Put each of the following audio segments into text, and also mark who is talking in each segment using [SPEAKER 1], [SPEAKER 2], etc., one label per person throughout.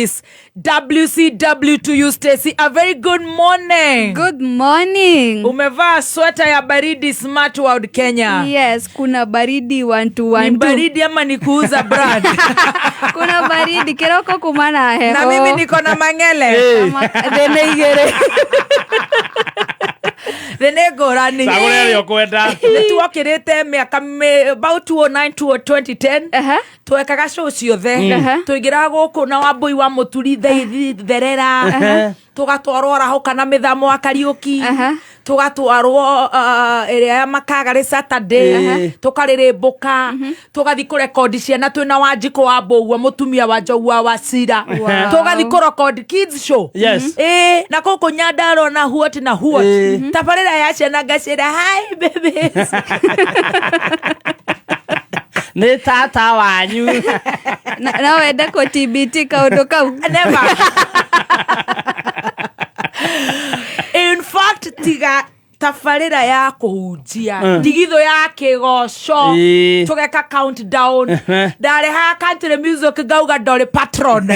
[SPEAKER 1] Is WCW to you, Stacy. A very good morning.
[SPEAKER 2] Good morning.
[SPEAKER 1] Umevaa sweta ya baridi, Smart World Kenya.
[SPEAKER 2] Yes, kuna baridi one two
[SPEAKER 1] Ni
[SPEAKER 2] one two.
[SPEAKER 1] Baridi ama ni kuuza brand?
[SPEAKER 2] Kuna baridi kiroko kumana heho.
[SPEAKER 1] Na mimi niko na mang'ele.
[SPEAKER 2] Thĩna igĩrĩ.
[SPEAKER 1] Thĩnĩ ngũrani.
[SPEAKER 3] Cagũra ĩrĩa ũkwenda.
[SPEAKER 1] Nĩ tuokĩrĩte mĩaka about 2009 to 2010. Twekaga show ciothe. Tũingĩraga gũkũ na Wambui wa Mũturi thaithi therera, tũgatwarwo Arahũka na mĩthamo wa Kariũki, tũgatwarwo ĩrĩa ya Makagarĩ Saturday, tũkarĩrĩmbũka, tũgathiĩ kũrekondi ciana twĩna Wanjikũ wa Mbũgua, mũtumia wa Njogu wa Wacira. Tũgathiĩ kũrekondi kids show. Ĩĩ, na gũkũ Nyandarua na huot na huot. Tabarĩra ya ciana ngacĩra, "Hi babies."
[SPEAKER 3] Nĩ tata wanyu.
[SPEAKER 2] No wende kũ TBT kaũndũ kau?
[SPEAKER 1] Never. In fact, tiga tabarĩra ya kũhunjia, ndigithũ ya kĩgoco, tũgeka countdown, ndarehaga country music, ngauga Dolly Patron,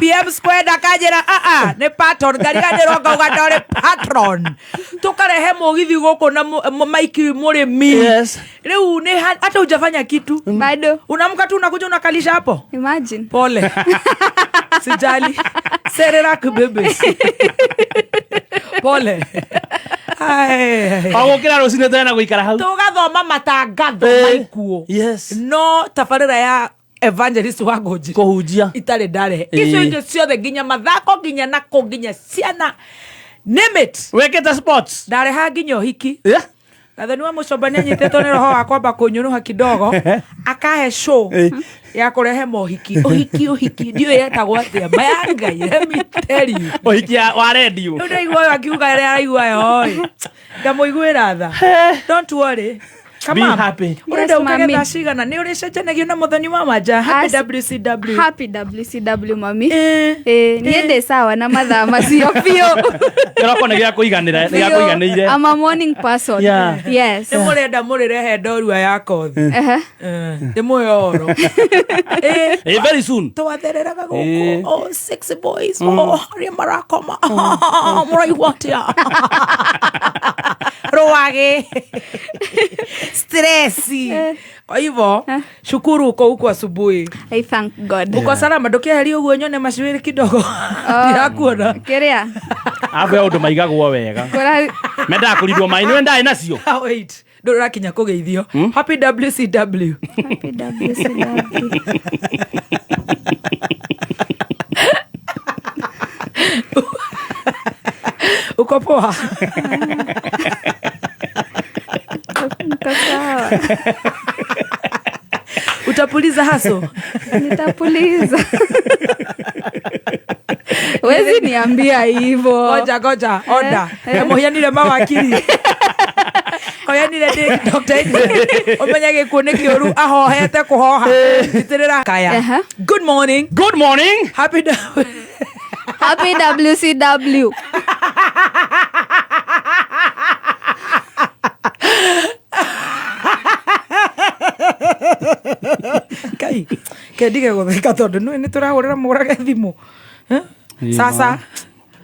[SPEAKER 1] PM Square ndakanjĩra aa nĩ patron, ngariganĩrwo, ngauga Dolly Patron, tũkarehe mũgithi gũkũ na Mike mũrĩmi. Rĩu nĩ hata hujafanya kitu.
[SPEAKER 2] Bado.
[SPEAKER 1] Unamka tu, unakuja, unakalisha hapo.
[SPEAKER 2] Imagine.
[SPEAKER 1] Pole, sijali, Cerelac babies, pole. Ai.
[SPEAKER 3] O gũkĩra rũcinĩ tene na gũikara hau.
[SPEAKER 1] Tũgathoma matangatho maikuo. No tabarĩra ya evangelist wa Ngũnjiri,
[SPEAKER 3] kũhunjia,
[SPEAKER 1] itarĩ ndarehe. Icio ingĩ ciothe, nginya mathako, nginya nako, nginya ciana, name it.
[SPEAKER 3] Wĩkĩte sports.
[SPEAKER 1] Ndareha nginya ũhiki. Gathoni wa Mũcomba nĩ anyitĩtwo nĩ roho wa kwamba kũnyũrũha kidogo, akahe show ya kũrehe mohiki, ũhiki, ũhiki, ndiũĩ yetagwo atĩa, maya Ngai, let me tell you.
[SPEAKER 3] Ũhiki wa redio.
[SPEAKER 1] Rĩu ndaigua ũyũ akiuga ĩrĩa araigua yo, ndamũiguĩra tha. Don't worry. Come
[SPEAKER 3] Be
[SPEAKER 1] on.
[SPEAKER 3] happy.
[SPEAKER 1] Ũrenda
[SPEAKER 2] Yes,
[SPEAKER 1] ũkage
[SPEAKER 2] mami.
[SPEAKER 1] thaa cigana? Nĩ ũrĩcenjanagio na mũthoni wa wanja. Happy WCW.
[SPEAKER 2] Happy WCW, mami. Niĩ ndĩ sawa na mathaa macio biũ.
[SPEAKER 3] Kĩroko nĩ gĩa kũiganĩra, nĩ gĩa kũiganĩire.
[SPEAKER 2] I'm a morning person. Yes.
[SPEAKER 1] Nĩ mũrenda mũrĩrehe ndorua ya kothi. Ndĩmũhe oro.
[SPEAKER 3] Very soon.
[SPEAKER 1] Twathereraga gũkũ, oh, six boys, oh, arĩa marakoma, mũraigua atĩa, rwagĩ, stress. Kwa hivyo shukuru uko huku asubuhi.
[SPEAKER 2] I thank God.
[SPEAKER 1] Uko salama? Ndũkĩeherie ũguo nyone macuĩrĩ kidogo, ndirakuona.
[SPEAKER 2] Kĩrĩa?
[SPEAKER 3] Abu ya ũndũ maigagwo wega. Mendaga kũrindwo maĩ, nĩ wendaĩ nacio.
[SPEAKER 1] Ah, wait, ndũrĩ ũrakinya kũgeithio. Happy WCW.
[SPEAKER 2] Happy WCW.
[SPEAKER 1] Uko poa?
[SPEAKER 2] Niko sawa.
[SPEAKER 1] Utapuliza haso?
[SPEAKER 2] Nitapuliza. Wezi niambia hivo.
[SPEAKER 1] Goja goja, oda mũhianire mawakiri hoyanire ndĩ Dr. Ũmenye gĩkuũ nĩ kĩũru, ahohete kũhoha itĩrĩra kaya. Good morning.
[SPEAKER 3] Good morning.
[SPEAKER 1] Happy
[SPEAKER 2] Happy WCW.
[SPEAKER 1] Kai kendige gũtheka tondũ nĩ nĩ tũrahũrĩra mũrage thimũ. Eh? Sasa.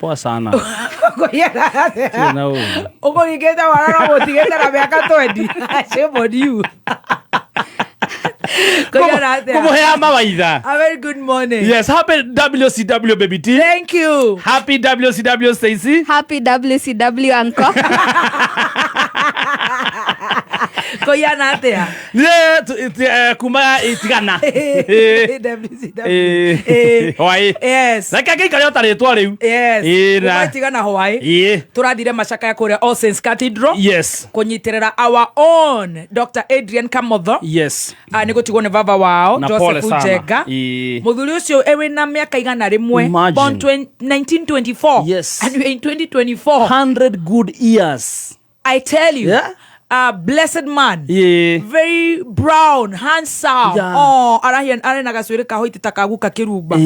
[SPEAKER 3] Poa sana. Tirĩ na ũru.
[SPEAKER 1] Ũkũringĩte mwana no mũtigĩte na mĩaka 20. Shame on you. Kũigana atĩa?
[SPEAKER 3] Kũmũhea mawaitha.
[SPEAKER 1] A very good morning.
[SPEAKER 3] Yes, happy WCW, baby T.
[SPEAKER 1] Thank you.
[SPEAKER 3] Happy WCW, Stacy.
[SPEAKER 2] Happy WCW, uncle.
[SPEAKER 1] Kũigana atĩa?
[SPEAKER 3] Yeah, kuma itigana.
[SPEAKER 1] WCW.
[SPEAKER 3] Hwaĩ. Reke ngĩikare o ta rĩtwa rĩu.
[SPEAKER 1] Yes.
[SPEAKER 3] Na.
[SPEAKER 1] Kuma itigana hwaĩ. Tũrathire macakaya kũrĩa All Saints Cathedral kũnyitĩrĩra our own Dr. Adrian Kamotho. Nĩ gũtigwo nĩ baba wao
[SPEAKER 3] Na pole
[SPEAKER 1] Joseph
[SPEAKER 3] sana.
[SPEAKER 1] Njenga. Mũthuri ũcio ewĩ na mĩaka 100.
[SPEAKER 3] Imagine.
[SPEAKER 1] Born 1924. And we're in 2024.
[SPEAKER 3] 100 good years.
[SPEAKER 1] I tell you. Blessed man. Very brown, handsome. Oh, arahia arĩ na gacuĩrĩ ka hoiti ta kaguka kĩrumba.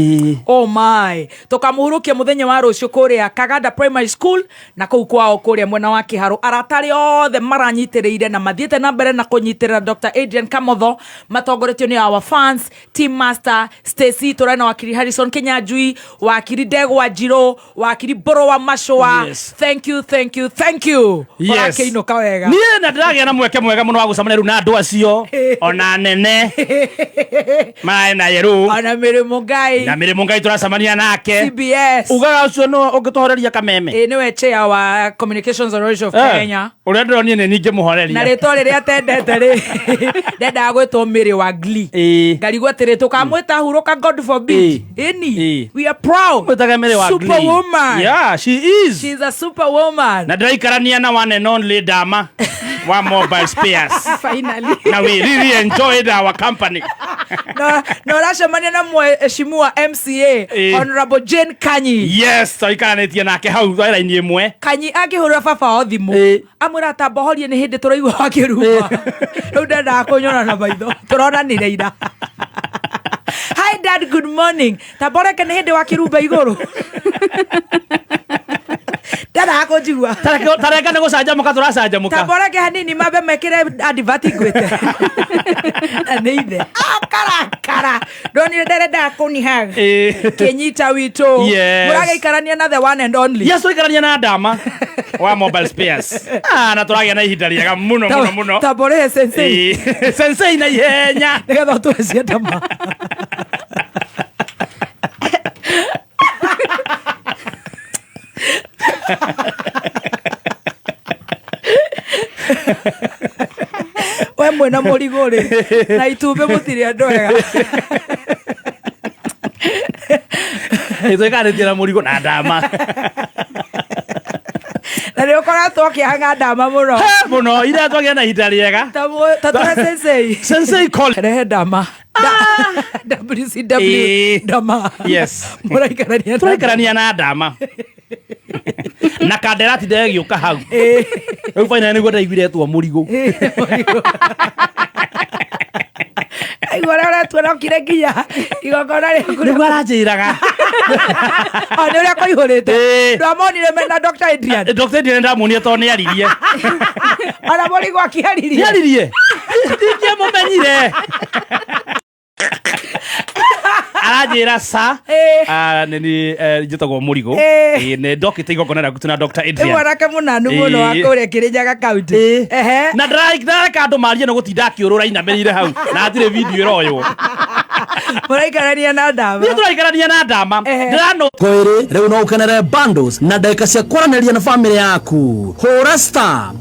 [SPEAKER 1] Oh my. Tũkamũhurũkia mũthenya wa rũciũ kũrĩa Kaganda Primary School na kũu kwao kũrĩa mwena wa Kĩharũ. Arata arĩa othe maranyitĩrĩire na mathiĩte na mbere na kũnyitĩrĩra Dr. Adrian Kamotho matongoretio nĩ our fans, team master Stacy, tũrarĩ na wakiri Harrison Kinyanjui, wakiri Ndegwa Njirũ, wakiri Mbũrũ wa Machũa. Thank you, thank you, thank you. Ũrakĩinũka wega.
[SPEAKER 3] Niĩ na ndĩragĩa na mweke mwega mũno wa gũcemania rĩu na andũ acio ona nene mararĩ na yerũ
[SPEAKER 1] Ona Mĩrĩmũ Ngai.
[SPEAKER 3] Na Mĩrĩmũ Ngai tũracemania nake.
[SPEAKER 1] CBS.
[SPEAKER 3] Ugaga ũcio no ũngĩtũhoreria kameme.
[SPEAKER 1] Ĩ, nĩwe chair wa Communications Authority of Kenya.
[SPEAKER 3] Ũrĩa ndĩronire nĩ ningĩ mũhoreria.
[SPEAKER 1] Na rĩtwa rĩrĩa atendete rĩ, ndendaga gwĩtwo Mary wa Glee. Ngarigwo atĩrĩ, tũkamwĩta hurũka, God forbid. Ĩni. We are proud.
[SPEAKER 3] Mwĩtage Mary wa Glee.
[SPEAKER 1] Superwoman.
[SPEAKER 3] Yeah, she is.
[SPEAKER 1] She's a superwoman.
[SPEAKER 3] Na ndĩraikarania na one and only Dama wa Mobile Spares.
[SPEAKER 2] Finally.
[SPEAKER 3] Na we really enjoyed our company.
[SPEAKER 1] Na ũracemania na mheshimiwa MCA, Honorable Jane Kanyi.
[SPEAKER 3] Yes, twaikaranĩtie nake hau wĩra-inĩ ĩmwe.
[SPEAKER 1] Kanyi akĩhũrĩra baba wao thimũ, amwĩra atamba horie, nĩ hĩndĩ tũraigua wakĩruma rĩu, ndendaga kũnyona na maitho, tũronanire ira. Hi dad, good morning. Tamba ũreke, nĩ hĩndĩ wakĩrumba igũrũ, ndendaga kũnjigua.
[SPEAKER 3] Tareka nĩ gũcanjamũka tũracanjamũka.
[SPEAKER 1] Tamba ũreke hanini mambe mekĩre advert ngwĩte na nĩ ithe akarakara, ndonire nderendaga kũnihag. Kĩnyita witũ. Mũragĩikarania na the one and only.
[SPEAKER 3] Yes, tũikarania na Dama wa Mobile Spares. Ah, na tũragĩa na ihinda rĩega mũno mũno mũno.
[SPEAKER 1] Tamba ũrĩhe sensei.
[SPEAKER 3] Sensei na ihenya.
[SPEAKER 1] Nĩgetha ũtũhe cia ndama. We mwena mũrigo rĩ na itumbĩ, mũtirĩ andũ ega.
[SPEAKER 3] Tũikarĩtie na mũrigo na Dama.
[SPEAKER 1] Na nĩ ũkoretwo ũkĩhang'a ndama mũno.
[SPEAKER 3] Mũno, ira twagĩa na ihinda rĩega.
[SPEAKER 1] Ta tũhe sensei.
[SPEAKER 3] Sensei call.
[SPEAKER 1] Rehe ndama. WCW. Ndama. Mũraikarania na
[SPEAKER 3] Tũraikarania na Dama na kanderati ndegĩũka hau rĩu finally nĩguo ndaiguire etwo mũrigo.
[SPEAKER 1] Aigua ũrĩa ũretua nokire nginya igongona rĩaku.
[SPEAKER 3] Nĩguo aranjĩraga.
[SPEAKER 1] O nĩ ũrĩa kũihũrĩte. Ndwamonire mena Dr. Adrian?
[SPEAKER 3] Dr. Adrian ndamuonire tondũ nĩ aririe.
[SPEAKER 1] Ona mũrigo akĩaririe.
[SPEAKER 3] Nĩ aririe, ndingĩamũmenyire, aranjĩra sa. Ah, nĩ ni njĩtagwo mũrigo. Nĩ ndokĩte igongona rĩaku tuna Dr.
[SPEAKER 1] Nĩ
[SPEAKER 3] Adrian.
[SPEAKER 1] mwanake mũnanu mũno wa kũrĩa Kĩrĩnyaga kaunti. Ehe.
[SPEAKER 3] Na ndareka andũ marie no gũtinda akĩũrũra inamĩrĩire hau na hatirĩ video ĩroywo.
[SPEAKER 1] Mũraikarania na ndama.
[SPEAKER 3] Niĩ tũraikarania na ndama. Ndĩrano
[SPEAKER 4] Kwĩrĩ rĩu no ũkenere bundles na ndagĩka cia kwaranĩria na famĩlĩ yaku. Hũra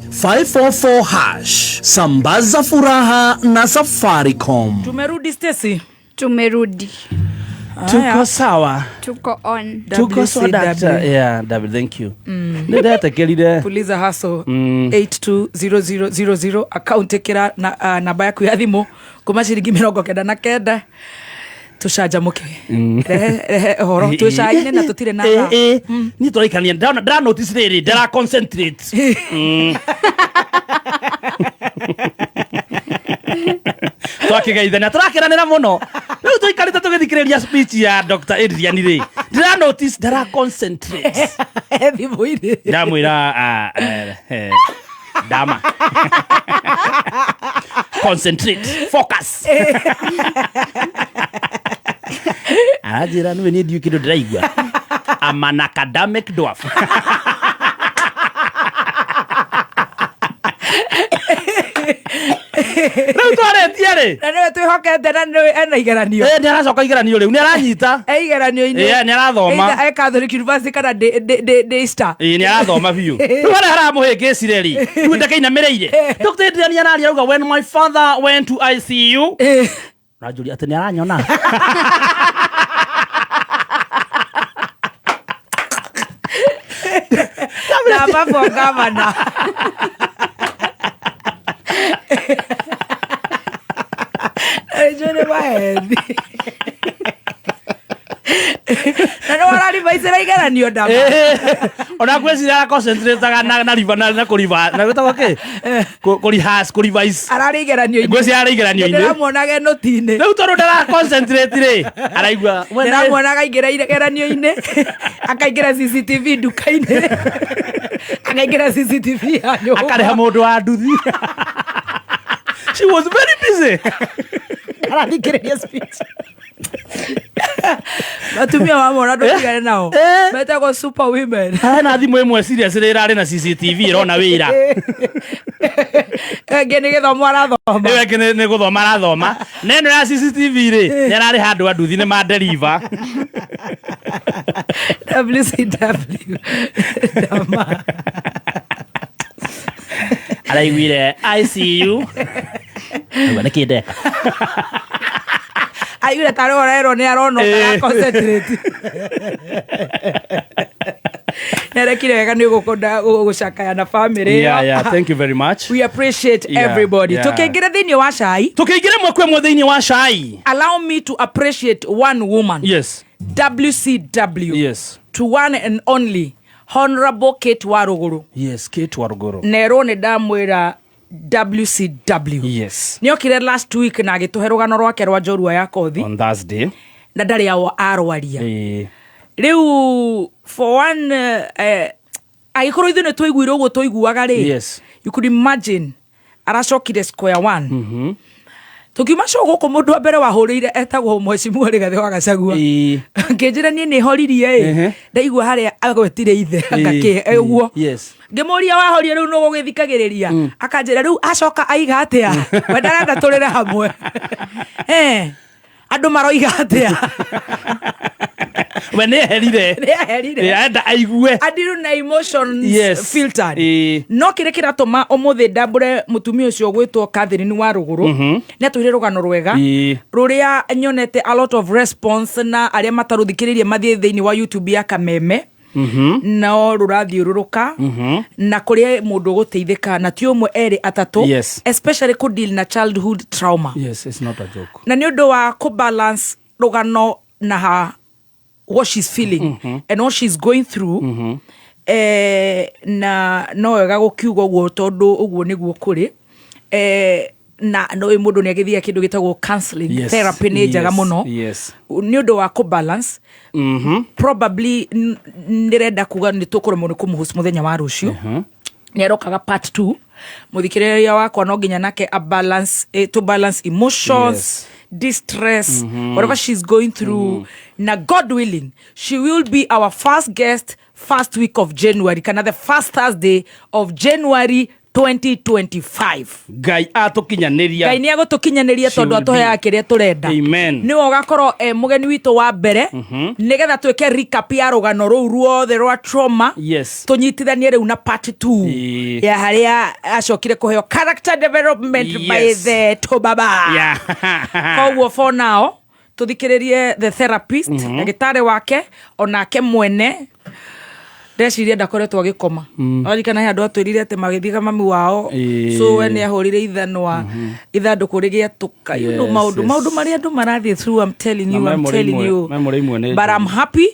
[SPEAKER 4] *544#, sambaza furaha na Safaricom.
[SPEAKER 1] Tumerudi, Stacy.
[SPEAKER 2] Tumerudi.
[SPEAKER 3] Tuko sawa.
[SPEAKER 2] Tuko on.
[SPEAKER 3] Tuko sawa.
[SPEAKER 1] WCW.
[SPEAKER 3] Doctor, yeah, David, thank you, nĩ ndetekerire.
[SPEAKER 1] Fuliza Hustle 820000, account ĩkĩra na, namba yaku ya thimũ kuma ciringi 99, tũcanjamũke. Rehe rehe ũhoro, twĩ cai-inĩ na tũtirĩ na thaa.
[SPEAKER 3] Niĩ tũraikarania ndĩra notice rĩrĩ ndĩra concentrate. Twakĩgeithania, tũrakeranĩra mũno. Rĩu tũikarĩte tũgĩthikĩrĩria speech ya Dr. Adrian rĩ, ndĩra notice ndĩra concentrate.
[SPEAKER 1] Thimũ-inĩ.
[SPEAKER 3] Ndamwĩra, "Dama, concentrate, focus." Aranjĩra, "Nĩwe niĩ ndiũĩ kĩndũ ndĩraigua. I'm an academic dwarf." Rĩu twarĩtie rĩ,
[SPEAKER 1] Na nĩwe twĩhokete na nĩwe ena igeranio.
[SPEAKER 3] Nĩ aracoka igeranio rĩu, nĩ aranyita.
[SPEAKER 1] E igeranio-inĩ.
[SPEAKER 3] Nĩ arathoma.
[SPEAKER 1] Either e Catholic University kana Daystar.
[SPEAKER 3] Ĩĩ, nĩ arathoma biũ. Rĩu harĩa haramũhĩngĩcire rĩ, rĩu ndakĩinamĩrĩire Dr. Adrian araria auga, "When my father went to ICU," ranjũria atĩ nĩ aranyona.
[SPEAKER 1] Namba for governor. Njũrĩ mahethi. Na nĩ wararibaicĩra igeranio ndama.
[SPEAKER 3] Ona ngwĩciria araconcentrataga na riva na kũriva na gwĩtagwo kĩ? Kũrihas, kũrevise.
[SPEAKER 1] Ararĩ igeranio-inĩ.
[SPEAKER 3] Ngwĩciria arĩ igeranio-inĩ.
[SPEAKER 1] Ndĩramuonaga noti-inĩ.
[SPEAKER 3] Rĩu tondũ ndara concentrate rĩ, araigua we nĩ-
[SPEAKER 1] Ndĩramuonaga aingĩra igeranio-inĩ, akaingĩra CCTV nduka-inĩ, akaingĩra CCTV ya nyũmba.
[SPEAKER 3] Akarĩha mũndũ wa nduthi. She was very busy.
[SPEAKER 1] Arathikĩrĩria speech. Atumia wamona ndũtigane nao. Metagwo super women.
[SPEAKER 3] Hena thimũ ĩmwe serious ĩrarĩ na CCTV ĩrona wĩra.
[SPEAKER 1] Ĩngĩ nĩ gĩthomo arathoma.
[SPEAKER 3] Ĩyo ĩngĩ nĩ gũthoma arathoma. Na ĩno ya CCTV rĩ, nĩ ararĩha andũ a nduthi nĩ ma deliver.
[SPEAKER 1] WCW. Ndama.
[SPEAKER 3] Araiguire ICU. Auga nĩkĩ ndeka.
[SPEAKER 1] Aiguire tarĩ ũrerwo nĩ arona concentrate. Nĩarekire wega nĩ gũkũnda gũcakaya na family ĩyo.
[SPEAKER 3] Yeah, thank you very much.
[SPEAKER 1] We appreciate everybody. Tũkĩingĩra thĩinĩ wa cai.
[SPEAKER 3] Tũkĩingĩra ĩmwe kwa ĩmwe thĩinĩ wa cai.
[SPEAKER 1] Allow me to appreciate one woman. WCW. To one and only Honorable Kate Waruguru.
[SPEAKER 3] Yes, Kate Waruguru.
[SPEAKER 1] Nerwo nĩ ndamwĩra WCW. Nĩ okire last week na agĩtũhe rũgano rwake rwa njorua ya kothi.
[SPEAKER 3] On Thursday.
[SPEAKER 1] Na ndarĩ awo arwaria. Rĩu for one angĩkorwo ithuĩ nĩ twaiguire ũguo twaiguaga rĩ. You could imagine aracokire square one. Tũkiuma show gũkũ mũndũ wa mbere wahũrĩire etagwo Mheshimiwa Rigathĩ wa Gachagua. Ngĩnjĩra niĩ nĩ horirie ĩ. Ndaigua harĩa agwetire ithe ngakĩ ũguo. Ngĩmũria wahoria rĩu nũ gũgĩthikagĩrĩria. Akanjĩra rĩu acoka aiga atĩa. We ndarenda tũrĩre hamwe. Andũ maroiga atĩa.
[SPEAKER 3] We nĩ eherire.
[SPEAKER 1] Nĩ eherire.
[SPEAKER 3] Ĩ, enda aigue.
[SPEAKER 1] Andiru na emotions filtered. No kĩrĩa kĩratũma ũmũthĩ ndambũre mũtumia ũcio ũgwĩtwo Catherine wa Rũgũrũ, nĩ atwĩre rũgano rwega rũrĩa nyonete a lot of response na arĩa matarũthikĩrĩirie mathiĩ thĩinĩ wa YouTube ya Kameme. No rũrathiũrũrũka na kũrĩa mũndũ ũgũteithĩka na ti ũmwe erĩ atatũ, especially kũ deal na childhood trauma.
[SPEAKER 3] Yes, it's not a joke.
[SPEAKER 1] Na nĩ ũndũ wa kũ balance rũgano na ha what she's feeling and what she's going through. Na no wega gũkiuga ũguo tondũ ũguo nĩguo kũrĩ. Na no mũndũ nĩ agĩthiaga kĩndũ gĩtagwo counseling, therapy nĩ njega mũno. Nĩ ũndũ wa kũ balance. Probably ndĩrenda kuga nĩ tũkũremwo nĩ kũmũhost mũthenya wa rũciũ. Nĩ arokaga part 2. Mũthikĩrĩria wakwa no nginya nake a balance, to balance emotions, distress, whatever she's going through. Na God willing, she will be our first guest first week of January, kana the first Thursday of January 2025.
[SPEAKER 3] Ngai atũkinyanĩria.
[SPEAKER 1] Ngai nĩ agũtũkinyanĩria
[SPEAKER 3] She
[SPEAKER 1] tondũ
[SPEAKER 3] will be.
[SPEAKER 1] atũheaga kĩrĩa tũrenda.
[SPEAKER 3] Amen.
[SPEAKER 1] Nĩwe ũgakorwo e mũgeni witũ wa mbere nĩgetha twĩke recap ya rũgano rũu ruothe rwa trauma. Tũnyitithanie rĩu na part 2 ya harĩa acokire kũheo character development by the Tobaba. Koguo for now tũthikĩrĩrie the therapist, ndagĩtarĩ wake onake mwene ndeciria ndakoretwo agĩkoma. Aririkana he andũ atwĩrire atĩ magĩthiga mami wao. So we nĩ ahũrire ithanwa ithandũkũ rĩgĩatũka. You know, maũndũ marĩa andũ marathiĩ through, I'm telling
[SPEAKER 3] Na
[SPEAKER 1] you, I'm
[SPEAKER 3] memory
[SPEAKER 1] telling you.
[SPEAKER 3] Memory imwe nĩ
[SPEAKER 1] But I'm
[SPEAKER 3] njũru.
[SPEAKER 1] happy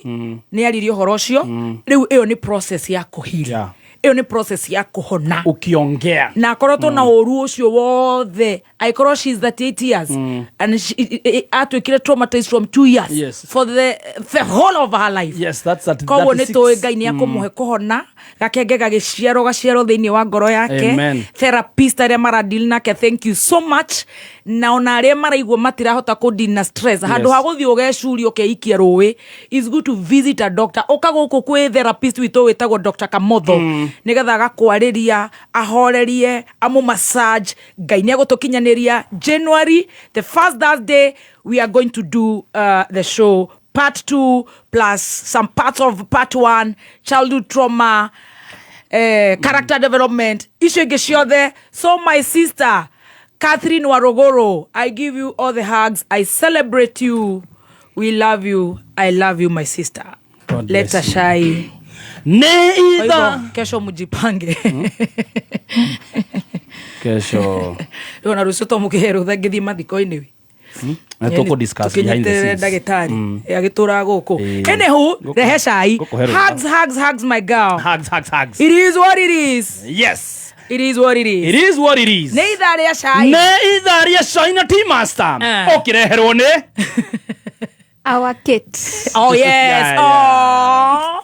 [SPEAKER 1] nĩ aririe ũhoro ũcio. Rĩu ĩyo nĩ process ya kũheal. Ĩyo nĩ process ya kũhona.
[SPEAKER 3] Ukiongea.
[SPEAKER 1] Na akorwo na ũru ũcio wothe, aikorwo she's 38 years and she atuĩkire traumatized from 2 years for the whole of her life.
[SPEAKER 3] Yes, that's at
[SPEAKER 1] Koguo nĩ
[SPEAKER 3] 36.
[SPEAKER 1] tũĩ Ngai nĩ akũmũhe kũhona gakenge gagĩciarwo gaciarwo thĩinĩ wa ngoro yake.
[SPEAKER 3] Amen.
[SPEAKER 1] Therapist arĩa maradeal nake, thank you so much. Na ona arĩa maraigua matirahota kũ deal na stress, handũ ha gũthiĩ ũgecuria ũkeikia rũĩ, it's good to visit a doctor. Ũka gũkũ kwĩ therapist witũ wĩtagwo Dr. Kamotho nĩgetha agakwarĩria, ahorerie, amũ massage. Ngai nĩ agũtũkinyanĩria January the first Thursday we are going to do the show part 2 plus some parts of part 1, childhood trauma, character development, icio ingĩ ciothe. So my sister Catherine Waruguru, I give you all the hugs. I celebrate you. We love you. I love you, my sister.
[SPEAKER 3] God
[SPEAKER 1] Let
[SPEAKER 3] bless you.
[SPEAKER 1] us shine.
[SPEAKER 3] Nĩ
[SPEAKER 1] Kwa
[SPEAKER 3] itha.
[SPEAKER 1] hivyo, kesho mjipange.
[SPEAKER 3] Kesho.
[SPEAKER 1] Rĩu ona rũciũ to mũkĩhe rũtha ngĩthiĩ mathiko-inĩ.
[SPEAKER 3] Na tũkũ discuss behind the
[SPEAKER 1] Tũkĩnyitĩrĩre
[SPEAKER 3] scenes.
[SPEAKER 1] ndagĩtarĩ agĩtũraga gũkũ.
[SPEAKER 3] Ĩĩ.
[SPEAKER 1] Anywho, rehe cai.
[SPEAKER 3] Ngũkũhe rũtha.
[SPEAKER 1] Hugs, hugs, hugs, my girl.
[SPEAKER 3] Hugs, hugs, hugs.
[SPEAKER 1] It is what it is.
[SPEAKER 3] Yes.
[SPEAKER 1] It is what it is.
[SPEAKER 3] It is what it is.
[SPEAKER 1] Nĩ ithaa rĩa cai.
[SPEAKER 3] Nĩ ithaa rĩa cai na Tea Master.
[SPEAKER 1] Eh.
[SPEAKER 3] Ũkĩreherwo nĩ
[SPEAKER 2] Our Kate.
[SPEAKER 1] Oh yes.
[SPEAKER 3] Yeah, yeah.
[SPEAKER 1] Aw.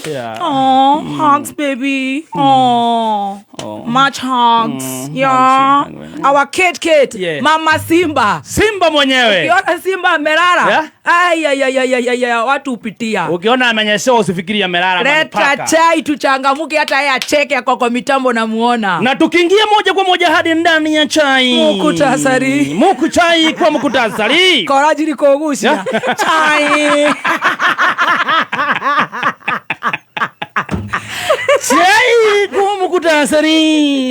[SPEAKER 3] Yeah.
[SPEAKER 1] Aw, hugs, baby. Aw. Much hugs. Yeah.
[SPEAKER 3] Hugs.
[SPEAKER 1] Our Kate Kate.
[SPEAKER 3] Yeah.
[SPEAKER 1] Mama Simba.
[SPEAKER 3] Simba mwenyewe.
[SPEAKER 1] Ukiona Simba amelala.
[SPEAKER 3] Yeah.
[SPEAKER 1] Ai ai ai ai ai ai watu hupitia.
[SPEAKER 3] Ukiona amenyeshewa usifikirie amelala
[SPEAKER 1] Leta
[SPEAKER 3] manipaka.
[SPEAKER 1] chai tuchangamuke, hata yeye acheke ako kwa mitambo namuona.
[SPEAKER 3] Na tukiingia moja kwa moja hadi ndani ya chai.
[SPEAKER 1] Mukutasari.
[SPEAKER 3] Muku chai kwa mukutasari.
[SPEAKER 1] Korajiri kogucia. Chai.
[SPEAKER 3] Chai kwa mukutasari.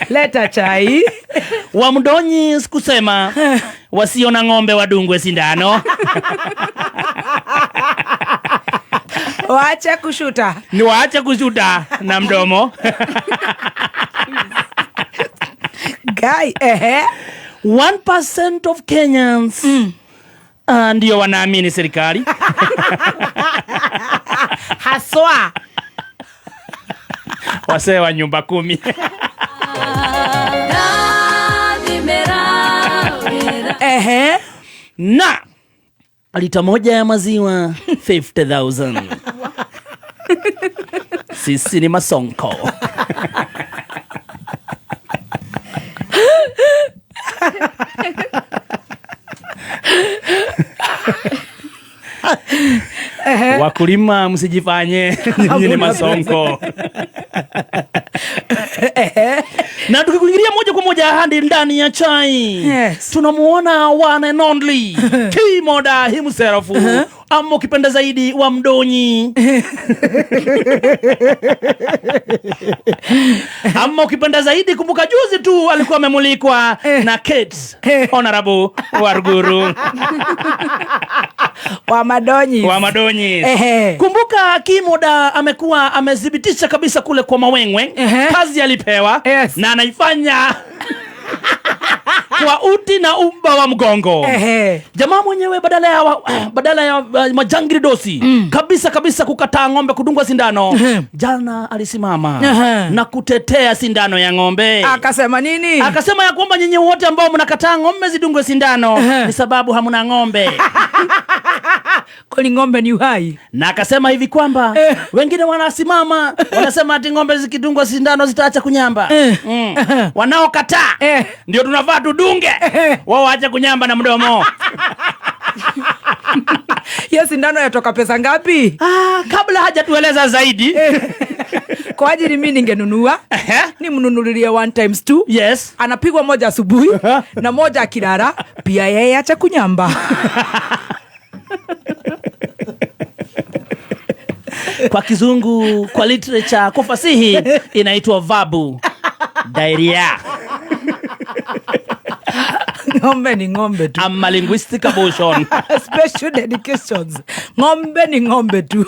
[SPEAKER 1] Leta chai.
[SPEAKER 3] Wa mdonyi sikusema wasio na ng'ombe wadungwe sindano.
[SPEAKER 1] Waache kushuta.
[SPEAKER 3] Ni waache kushuta na mdomo.
[SPEAKER 1] Guy, ehe.
[SPEAKER 3] 1% of Kenyans ndio wanaamini serikali.
[SPEAKER 1] Haswa.
[SPEAKER 3] Wasee wa nyumba 10.
[SPEAKER 1] Ehe.
[SPEAKER 3] Na lita moja ya maziwa 50,000. Sisi ni masonko. Wakulima msijifanye nyinyi ni masonko. Na tukikuingilia moja kwa moja hadi ndani ya chai.
[SPEAKER 1] Yes.
[SPEAKER 3] Tunamuona one and only Kimoda himself, ama ukipenda zaidi wa Mdonyi. Ama ukipenda zaidi, kumbuka juzi tu alikuwa amemulikwa na Kate Honorable Waruguru
[SPEAKER 1] wa Madonyi.
[SPEAKER 3] Wa Madonyi.
[SPEAKER 1] Ehe.
[SPEAKER 3] Kumbuka Kimoda amekuwa amethibitisha kabisa kule kwa Mawengwe.
[SPEAKER 1] Ehe.
[SPEAKER 3] Kazi alipewa.
[SPEAKER 1] Yes.
[SPEAKER 3] Na anaifanya kwa uti na umba wa mgongo.
[SPEAKER 1] Ehe.
[SPEAKER 3] Jamaa mwenyewe badala ya majangili dosi kabisa kabisa kukataa ng'ombe kudungwa sindano. Jana alisimama na kutetea sindano ya ng'ombe.
[SPEAKER 1] Akasema nini?
[SPEAKER 3] Akasema ya kwamba nyinyi wote ambao mnakataa ng'ombe zidungwe sindano ni sababu hamna ng'ombe.
[SPEAKER 1] Kwani ng'ombe ni uhai?
[SPEAKER 3] Na akasema hivi kwamba wengine wanasimama wanasema ati ng'ombe zikidungwa sindano zitaacha kunyamba. Wanaokataa ndio tunafaa tudunge. Wao waache kunyamba na mdomo.
[SPEAKER 1] Hiyo sindano yatoka pesa ngapi?
[SPEAKER 3] Kabla hajatueleza zaidi.
[SPEAKER 1] Kwa ajili mimi ningenunua. Nimnunulie 1 times 2.
[SPEAKER 3] Yes.
[SPEAKER 1] Anapigwa moja asubuhi na moja akilala, pia yeye acha kunyamba.
[SPEAKER 3] Kwa kizungu, kwa literature, kwa fasihi inaitwa verb diarrhea.
[SPEAKER 1] Ng'ombe ni ng'ombe tu.
[SPEAKER 3] Ama linguistic abortion.
[SPEAKER 1] Special dedications. Ng'ombe ni ng'ombe tu.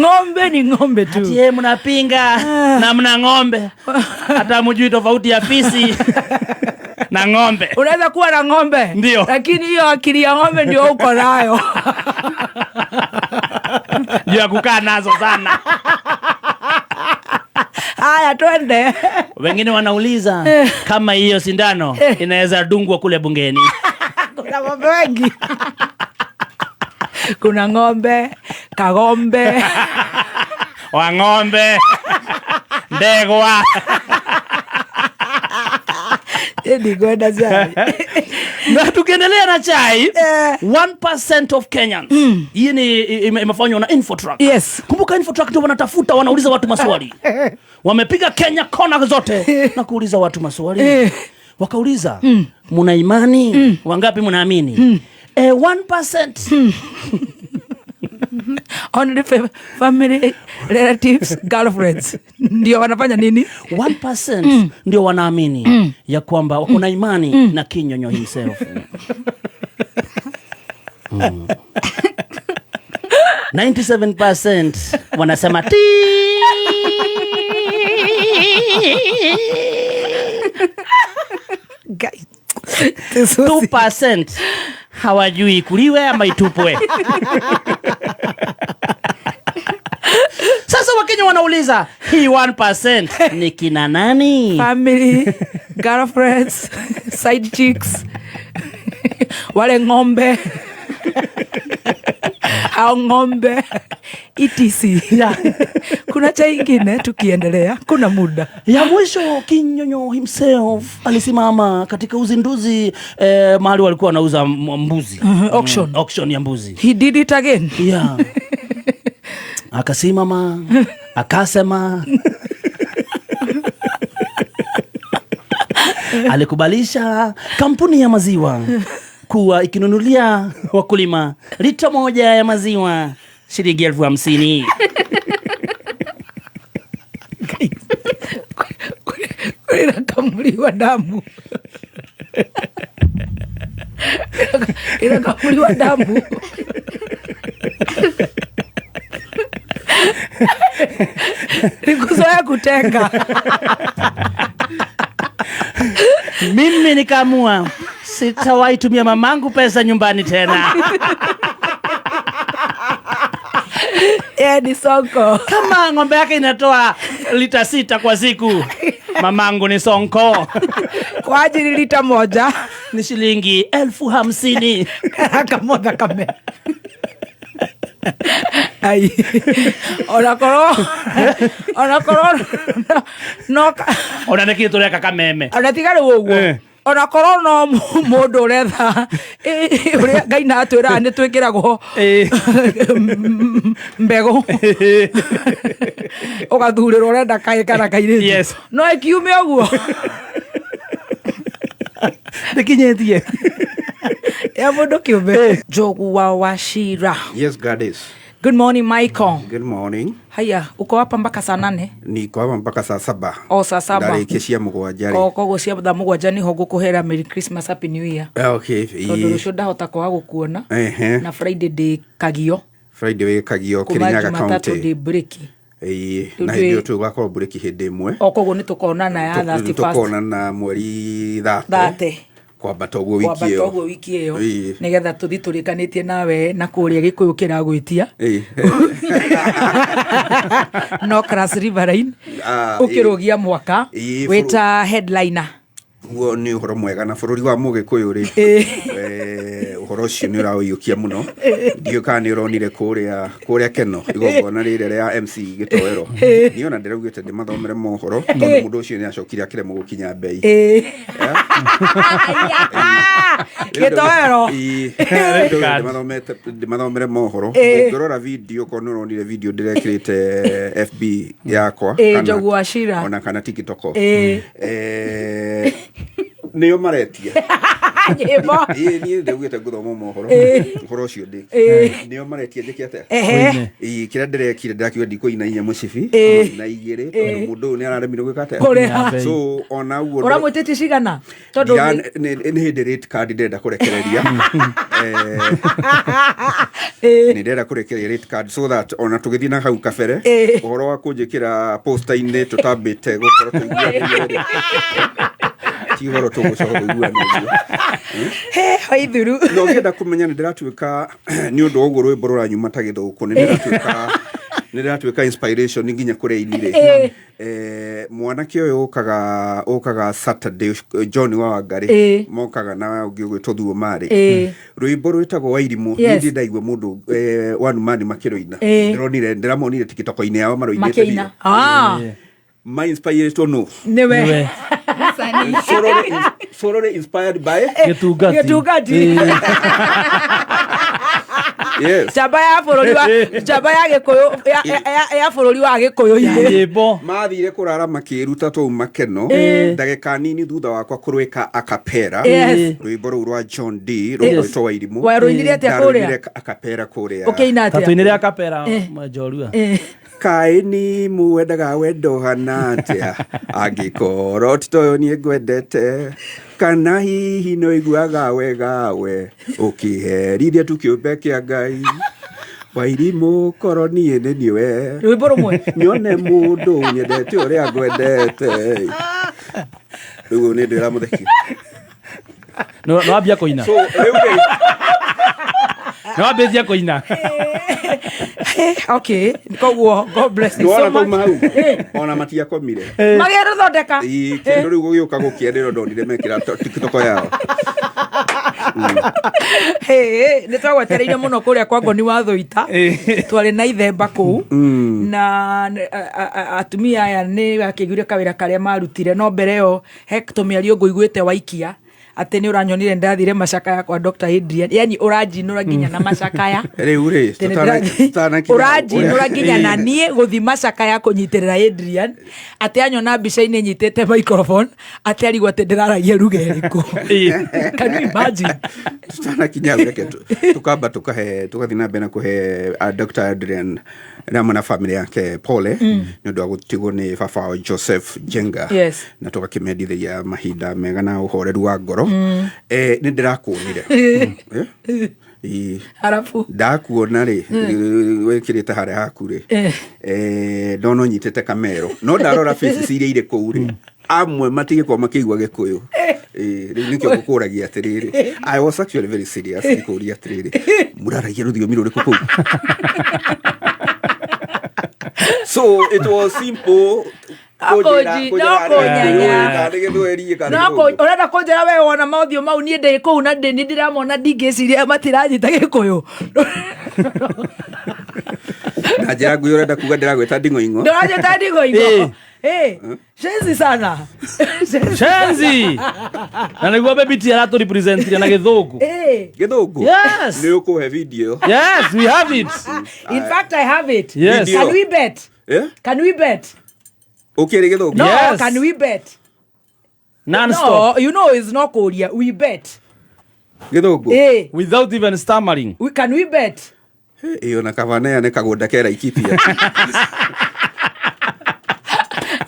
[SPEAKER 1] Ng'ombe ni ng'ombe tu.
[SPEAKER 3] Ati yeye mnapinga na mna ng'ombe. Hata mjui tofauti ya fisi na ng'ombe.
[SPEAKER 1] Unaweza kuwa na ng'ombe.
[SPEAKER 3] Ndio.
[SPEAKER 1] Lakini hiyo akili ya ng'ombe ndio uko nayo.
[SPEAKER 3] Ndio ya kukaa nazo sana.
[SPEAKER 1] Haya, twende.
[SPEAKER 3] Wengine wanauliza kama hiyo sindano inaweza dungwa kule bungeni.
[SPEAKER 1] Kuna ng'ombe wengi. Kuna ng'ombe, kagombe.
[SPEAKER 3] Wa ng'ombe. Ndegwa.
[SPEAKER 1] Ni kwenda chai.
[SPEAKER 3] Na tukiendelea na chai, 1% of Kenyans. Hii ni imefanywa na Infotrack.
[SPEAKER 1] Yes.
[SPEAKER 3] Kumbuka Infotrack ndio wanatafuta, wanauliza watu maswali. Wamepiga Kenya kona zote na kuuliza watu maswali. Wakauliza, muna imani? Wangapi mnaamini? 1%.
[SPEAKER 1] Only family, relatives, girlfriends. Ndio wanafanya nini?
[SPEAKER 3] 1% ndio wanaamini ya kwamba wako na imani na Kinyonyo himself. 97% wanasema ti. 2% hawajui ikuliwe ama itupwe. Sasa Wakenya wanauliza hii 1% ni kina nani?
[SPEAKER 1] Family, girlfriends, side chicks, wale ng'ombe au ng'ombe etc. Kuna cha ingine tukiendelea, kuna muda.
[SPEAKER 3] Ya mwisho, Kinyonyo himself alisimama katika uzinduzi mahali walikuwa wanauza mbuzi.
[SPEAKER 1] Auction.
[SPEAKER 3] Auction ya mbuzi.
[SPEAKER 1] He did it again.
[SPEAKER 3] Yeah. Akasimama, akasema alikubalisha kampuni ya maziwa kuwa ikinunulia wakulima lita 1 ya maziwa shilingi 50,000.
[SPEAKER 1] Inakamuliwa damu. Inakamuliwa damu. Nikuzoea kutenga.
[SPEAKER 3] Mimi nikaamua sitawahi tumia mamangu pesa nyumbani tena.
[SPEAKER 1] Ni sonko.
[SPEAKER 3] Kama ng'ombe yake inatoa lita 6 kwa siku, mamangu ni sonko.
[SPEAKER 1] Kwa ajili lita 1
[SPEAKER 3] ni shilingi 50,000.
[SPEAKER 1] Kamoja kame. Ai. Ona korwo no
[SPEAKER 3] Ona nĩ kĩ tũreka kameme.
[SPEAKER 1] Ona tiga rĩu ũguo. Ona korwo no mũndũ ũretha, ũrĩa Ngai na atwĩraga nĩ twĩkĩragwo mbegũ. Ũgathurĩrwo ũrenda kaĩ kana kairĩtu. No ĩkiume ũguo.
[SPEAKER 3] Ndĩkinyĩtie.
[SPEAKER 1] Ya mũndũ kĩũmbe. Njogu wa Wachira.
[SPEAKER 5] Yes, Gladys.
[SPEAKER 1] Good morning, Michael.
[SPEAKER 5] Good morning.
[SPEAKER 1] Haya, uko hapa mpaka saa 8?
[SPEAKER 5] Niko hapa mpaka saa 7.
[SPEAKER 1] O, saa 7.
[SPEAKER 5] Ndarĩkia cia mũgwanja rĩ.
[SPEAKER 1] O, koguo cia thaa mũgwanja nĩho ngũkũhera Merry Christmas, Happy New Year.
[SPEAKER 5] Okay.
[SPEAKER 1] Tondũ rũciũ ndahota kwaga gũkuona. Na Friday ndĩ Kagio.
[SPEAKER 5] Friday wĩ Kagio,
[SPEAKER 1] Kuma
[SPEAKER 5] Kirinyaga
[SPEAKER 1] Jumatatu
[SPEAKER 5] County.
[SPEAKER 1] ndĩ break.
[SPEAKER 5] Ĩĩ, na
[SPEAKER 1] Rĩu
[SPEAKER 5] hĩndĩ ĩyo tũgakorwo break hĩndĩ ĩmwe.
[SPEAKER 1] O, koguo nĩ tũkonana ya 31st.
[SPEAKER 5] Tũkonana mweri 30.
[SPEAKER 1] 30.
[SPEAKER 5] Kwambata ũguo wiki
[SPEAKER 1] Kwambata
[SPEAKER 5] ĩyo.
[SPEAKER 1] ũguo wiki ĩyo.
[SPEAKER 5] Ĩĩ.
[SPEAKER 1] Nĩgetha tũthiĩ tũrĩkanĩtie nawe na kũrĩa Gĩkũyũ kĩragwĩtia.
[SPEAKER 5] Ĩĩ.
[SPEAKER 1] No Cross Riverine.
[SPEAKER 5] Ah,
[SPEAKER 1] Ũkĩrũgia mwaka.
[SPEAKER 5] Ĩĩ,
[SPEAKER 1] Wĩta headliner.
[SPEAKER 5] Guo nĩ ũhoro mwega na bũrũri wa Mũgĩkũyũ rĩ.
[SPEAKER 1] Ĩĩ.
[SPEAKER 5] Ũhoro ũcio nĩ ũraũiyũkia mũno. Ndiũĩ kana nĩ ũronire kũrĩa Keno igongona rĩrĩa rĩa MC Gĩtoero. Niĩ ona ndĩraugĩte ndĩmathomere mohoro tondũ mũndũ ũcio nĩ acokire akĩremwo gũkinya mbei.
[SPEAKER 1] Ĩĩ. Gĩtoero.
[SPEAKER 5] Ĩĩ. Rĩu ndĩmathomere mohoro.
[SPEAKER 1] Ĩĩ.
[SPEAKER 5] Ũngĩrora video, korwo nĩ ũronire video ndĩrekĩrĩte FB yakwa
[SPEAKER 1] Ĩĩ, Njogu wa Shira.
[SPEAKER 5] ona kana TikTok.
[SPEAKER 1] Ĩĩ.
[SPEAKER 5] Nĩo maretia.
[SPEAKER 1] Nyĩmbo.
[SPEAKER 5] Ĩĩ, niĩ ndaugĩte ngũthoma mohoro.
[SPEAKER 1] Ĩĩ.
[SPEAKER 5] Ũhoro ũcio ndĩ.
[SPEAKER 1] Ĩĩ.
[SPEAKER 5] Nĩo maretia njĩke atĩa?
[SPEAKER 1] Ehe.
[SPEAKER 5] Ĩĩ, kĩrĩa ndĩrekire ndĩrakiuga ndikũina inya mũcibi,
[SPEAKER 1] Ĩĩ.
[SPEAKER 5] na igĩrĩ, tondũ mũndũ ũyũ nĩ araremirwo gwĩka atĩa?
[SPEAKER 1] Kũrĩha.
[SPEAKER 5] So, ona ũguo
[SPEAKER 1] Ũramwĩtĩtie cigana? Tondũ
[SPEAKER 5] Nĩ hĩndĩ rate card ndĩrenda kũrekereria.
[SPEAKER 1] Ĩĩ.
[SPEAKER 5] Nĩ ndĩrenda kũrekereria rate card so that ona tũgĩthiĩ na hau kabere,
[SPEAKER 1] Ĩĩ.
[SPEAKER 5] ũhoro wa kũnjĩkĩra poster-inĩ tũtambĩte gũkorwo tũiguanĩire. Ti ũhoro tũgũcoka kũiguana ũguo.
[SPEAKER 1] He, haithuru.
[SPEAKER 5] Na ũngĩenda kũmenya nĩ ndĩratuĩka nĩ ũndũ wa ũguo rwĩmbo rũranyuma ta gĩthũkũ, nĩ ndĩratuĩka inspiration nginya kũrĩ aini rĩ.
[SPEAKER 1] Ĩĩ.
[SPEAKER 5] Mwanake ũyũ ũkaga Saturday, John wa Wangari,
[SPEAKER 1] Ĩĩ.
[SPEAKER 5] mokaga na ũngĩ ũgwĩtwo Thuo Marĩ.
[SPEAKER 1] Ĩĩ.
[SPEAKER 5] Rwĩmbo rwĩtagwo Wairimũ,
[SPEAKER 1] Yes.
[SPEAKER 5] niĩ ndaigua mũndũ, One Man makĩrũina.
[SPEAKER 1] Ĩĩ.
[SPEAKER 5] Ndĩramonire TikTok-inĩ yao marũinĩte
[SPEAKER 1] Makĩina.
[SPEAKER 5] biũ.
[SPEAKER 1] Ah.
[SPEAKER 5] Ma inspired no.
[SPEAKER 1] Nĩwe.
[SPEAKER 3] Nĩwe.
[SPEAKER 2] Msanii.
[SPEAKER 5] Sorore inspired by
[SPEAKER 3] Gĩtungati.
[SPEAKER 1] Gĩtungati.
[SPEAKER 3] Ĩĩ.
[SPEAKER 5] Yes.
[SPEAKER 1] Njamba ya bũrũri wa, njamba ya Gĩkũyũ, ya bũrũri wa Gĩkũyũ-inĩ.
[SPEAKER 3] Nyĩmbo.
[SPEAKER 5] Mathire kũrara makĩruta tũu makeno. Ndagĩka nini thutha wakwa kũrwĩka a cappella.
[SPEAKER 1] Yes.
[SPEAKER 5] Rwĩmbo rũu rwa John D, rũgwĩtwo Wairimũ.
[SPEAKER 1] Warũinire atĩa
[SPEAKER 5] Ndarũinire
[SPEAKER 1] kũrĩa?
[SPEAKER 5] a cappella kũrĩa.
[SPEAKER 1] Ũkĩina
[SPEAKER 3] Ta
[SPEAKER 1] atĩa?
[SPEAKER 3] tũinĩre a cappella, njorua.
[SPEAKER 5] Kaĩ ni muwendaga wendo hana atĩa? Angĩkorwo ti toyũ niĩ ngwendete, kana hihi no iguaga wega we, ũkĩherithia tu kĩũmbe kĩa Ngai. Wairimũ korwo niĩ nĩ niĩ we.
[SPEAKER 1] Rwĩmbo rũmwe.
[SPEAKER 5] Nyone mũndũ nyendete ũrĩa ngwendete. Rĩu nĩ ndĩra mũtheki.
[SPEAKER 3] Nĩ wambia kũina.
[SPEAKER 5] So rĩu rĩ,
[SPEAKER 3] Nĩ wambĩtie kũina.
[SPEAKER 1] Okay, koguo God bless you
[SPEAKER 5] nĩwona
[SPEAKER 1] so
[SPEAKER 5] kauma
[SPEAKER 1] much.
[SPEAKER 5] hau ona matiakomire.
[SPEAKER 1] Magĩrũthondeka.
[SPEAKER 5] Ĩĩ, kĩndũ rĩu gũgĩũka gũkĩenderwo ndonire mekĩra TikTok yao.
[SPEAKER 1] Hey, nä twagwetereire må no kå rä a kwa ngoni wa thåita twarä na ithemba kå u na atumia aya nä akä iguire kawä ra karä a marutire no mbere ä yo he tå mä ario ngå iguä te waikia atä nä å ranyonire ndathire macakaya kwa Dr. Adrian, yani å ranjinå ra nginya na macakaya.
[SPEAKER 5] Rĩu rĩ,
[SPEAKER 1] Atĩ nĩ ndĩrathiĩ-
[SPEAKER 5] tũtanakinya
[SPEAKER 1] ũranjinũra nginya na niĩ gũthi macakaya kũnyitĩrĩra Adrian, atĩ anyona mbica-inĩ nyitĩte microphone atĩ arigwo atĩ ndĩraragia ruga ĩrĩkũ. Can you imagine?
[SPEAKER 5] Tutanakinya hau, reke tukamba tukahe tugathiĩ na mbere na kũhe Dr. Adrian Rama na family yake pole nĩ ũndũ wa gũtigwo nĩ baba wao Joseph Jenga. Na tũgakĩmendithĩria mahinda mega na ũhoreru wa ngoro. Nĩ ndĩrakuonire. Eh? Ĩĩ.
[SPEAKER 1] Arabu
[SPEAKER 5] Ndakuona rĩ wĩkĩrĩte harĩa haku rĩ, ndona ũnyitĩte kamero, no ndarora faces iria irĩ kũu rĩ, amwe matigĩkorwo makĩigua gĩkũyũ. Rĩu nĩkĩo ngũkũragia atĩrĩrĩ, I was actually very serious ngĩkũria atĩrĩrĩ, mũraragia rũthiomi rũrĩkũ kũu? So it was simple kũnjĩra-
[SPEAKER 1] No
[SPEAKER 5] kũnjĩra
[SPEAKER 1] kũnyanya.
[SPEAKER 5] kana nĩ gĩthweri kana
[SPEAKER 1] no
[SPEAKER 5] nĩ gĩthũngũ.
[SPEAKER 1] Ũrenda kũnjĩra we wona mothiũ mau niĩ ndĩ kũu na ndĩ nĩ ndĩramona ndingĩciria matiranyita gĩkũyũ?
[SPEAKER 5] Na njĩra nguhĩ ũrenda kuga ndĩragwĩta nding'oing'o.
[SPEAKER 1] Ndũranjĩta ndigoingo. Shenzi sana.
[SPEAKER 3] Shenzi. Na nĩguo Baby T aratũrepresentire na gĩthũngũ.
[SPEAKER 5] Gĩthũngũ?
[SPEAKER 3] Yes.
[SPEAKER 5] Nĩ ũkũhe video?
[SPEAKER 3] Yes, we have it.
[SPEAKER 1] In fact, I have it.
[SPEAKER 3] Yes.
[SPEAKER 1] Can we bet?
[SPEAKER 5] Eh?
[SPEAKER 1] Can we bet?
[SPEAKER 5] Ũkĩrĩ gĩthũngũ?
[SPEAKER 1] No.
[SPEAKER 3] Yes.
[SPEAKER 1] Can we bet?
[SPEAKER 3] Non stop.
[SPEAKER 1] No, you know it's not Korea. We bet.
[SPEAKER 5] Gĩthũngũ?
[SPEAKER 3] Without even stammering.
[SPEAKER 1] We can we bet?
[SPEAKER 5] Ĩyo na kabanea nĩ kagũnda ke Laikipia.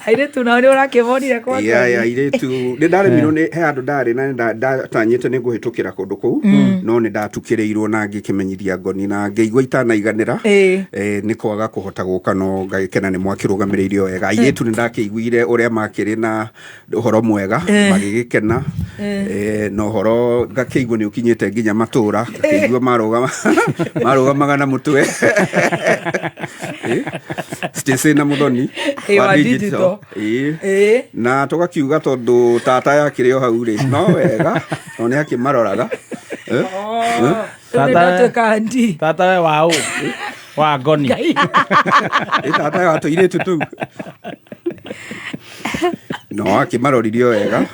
[SPEAKER 1] Airĩtu nao nĩ ũrakĩmonire kwa
[SPEAKER 5] Ya airĩtu nĩ ndaremirwo nĩ he handũ ndarĩ na nĩ ndatanyĩte nĩ ngũhĩtũkĩra kũndũ kũu, no nĩ ndatukĩrĩirwo na ngĩkĩmenyithia ngoni na ngĩigua itanaiganĩra. Nĩ kwaga kũhota gũka, no ngagĩkena nĩ mwakĩrũgamĩrĩire wega. Airĩtu nĩ ndakĩiguire ũrĩa makĩrĩ na ũhoro mwega magĩgĩkena, na ũhoro ngakĩigua nĩ ũkinyĩte nginya matũra, ngakĩigua marũgama marũgamaga na mũtwe. Stacy na Muthoni
[SPEAKER 1] Wa
[SPEAKER 5] wa
[SPEAKER 1] digital.
[SPEAKER 5] digital. Na tũgakiuga tondũ tata yakĩrĩ o hau rĩ, no wega no nĩ akĩmaroraga.
[SPEAKER 1] Rĩu nĩ ndatuĩka auntie.
[SPEAKER 3] Tata we wa ũ? Wa ngoni.
[SPEAKER 5] Ĩ tata wa tũirĩtu tũu no akĩmaroririe o wega,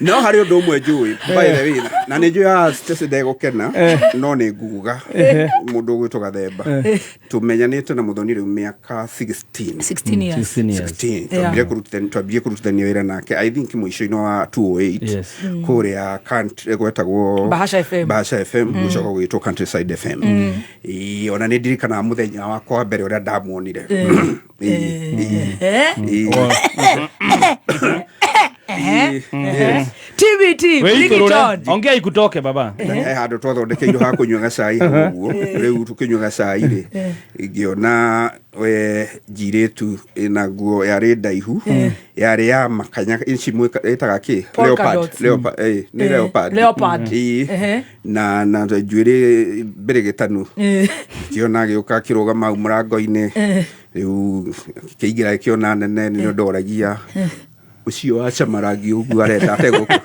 [SPEAKER 5] no harĩ ũndũ ũmwe njũĩ, by the way, na nĩ njũĩ haha Stacy ndegũkena, no nĩ nguga mũndũ ũgwĩtwo Gathemba tũmenyanĩte na Mũthoni rĩu mĩaka 16.
[SPEAKER 1] 16 years.
[SPEAKER 3] 16 years.
[SPEAKER 5] 16. Twambire kũrutithania wĩra nake, I think mũico-inĩ wa 208 kũrĩa gwetagwo
[SPEAKER 1] Bahasha FM.
[SPEAKER 5] Bahasha FM, gũcoka gũgĩtwo Countryside FM. Ĩĩ, ona nĩ ndirikanaga mũthenya wakwa wa mbere ũrĩa ndamuonire. Ĩĩ, ĩĩ, ĩĩ. Ĩĩ, yes.
[SPEAKER 1] TBT, bring it
[SPEAKER 3] Wĩitũrũre.
[SPEAKER 1] on.
[SPEAKER 3] Ongea ikutoke baba.
[SPEAKER 5] He handũ twathondekeirwo ha kũnyua gacai hau ũguo. Rĩu tũkĩnyua gacai rĩ, ngĩona we njirĩtu ĩna nguo yarĩ ndaihu, yarĩ ya makanya ici ĩtaga kĩ?
[SPEAKER 1] Polka
[SPEAKER 5] Leopard.
[SPEAKER 1] dots.
[SPEAKER 5] Leopard, nĩ leopard.
[SPEAKER 1] Leopard.
[SPEAKER 5] Ĩĩ. Na njuĩrĩ mbĩrĩgĩtanu. Ngĩona agĩũka akĩrũgama hau mũrango-inĩ, rĩu kĩingĩra gĩkĩona nene nĩ ndoragia ũcio wacama rangi ũguo arenda ate gũkũ,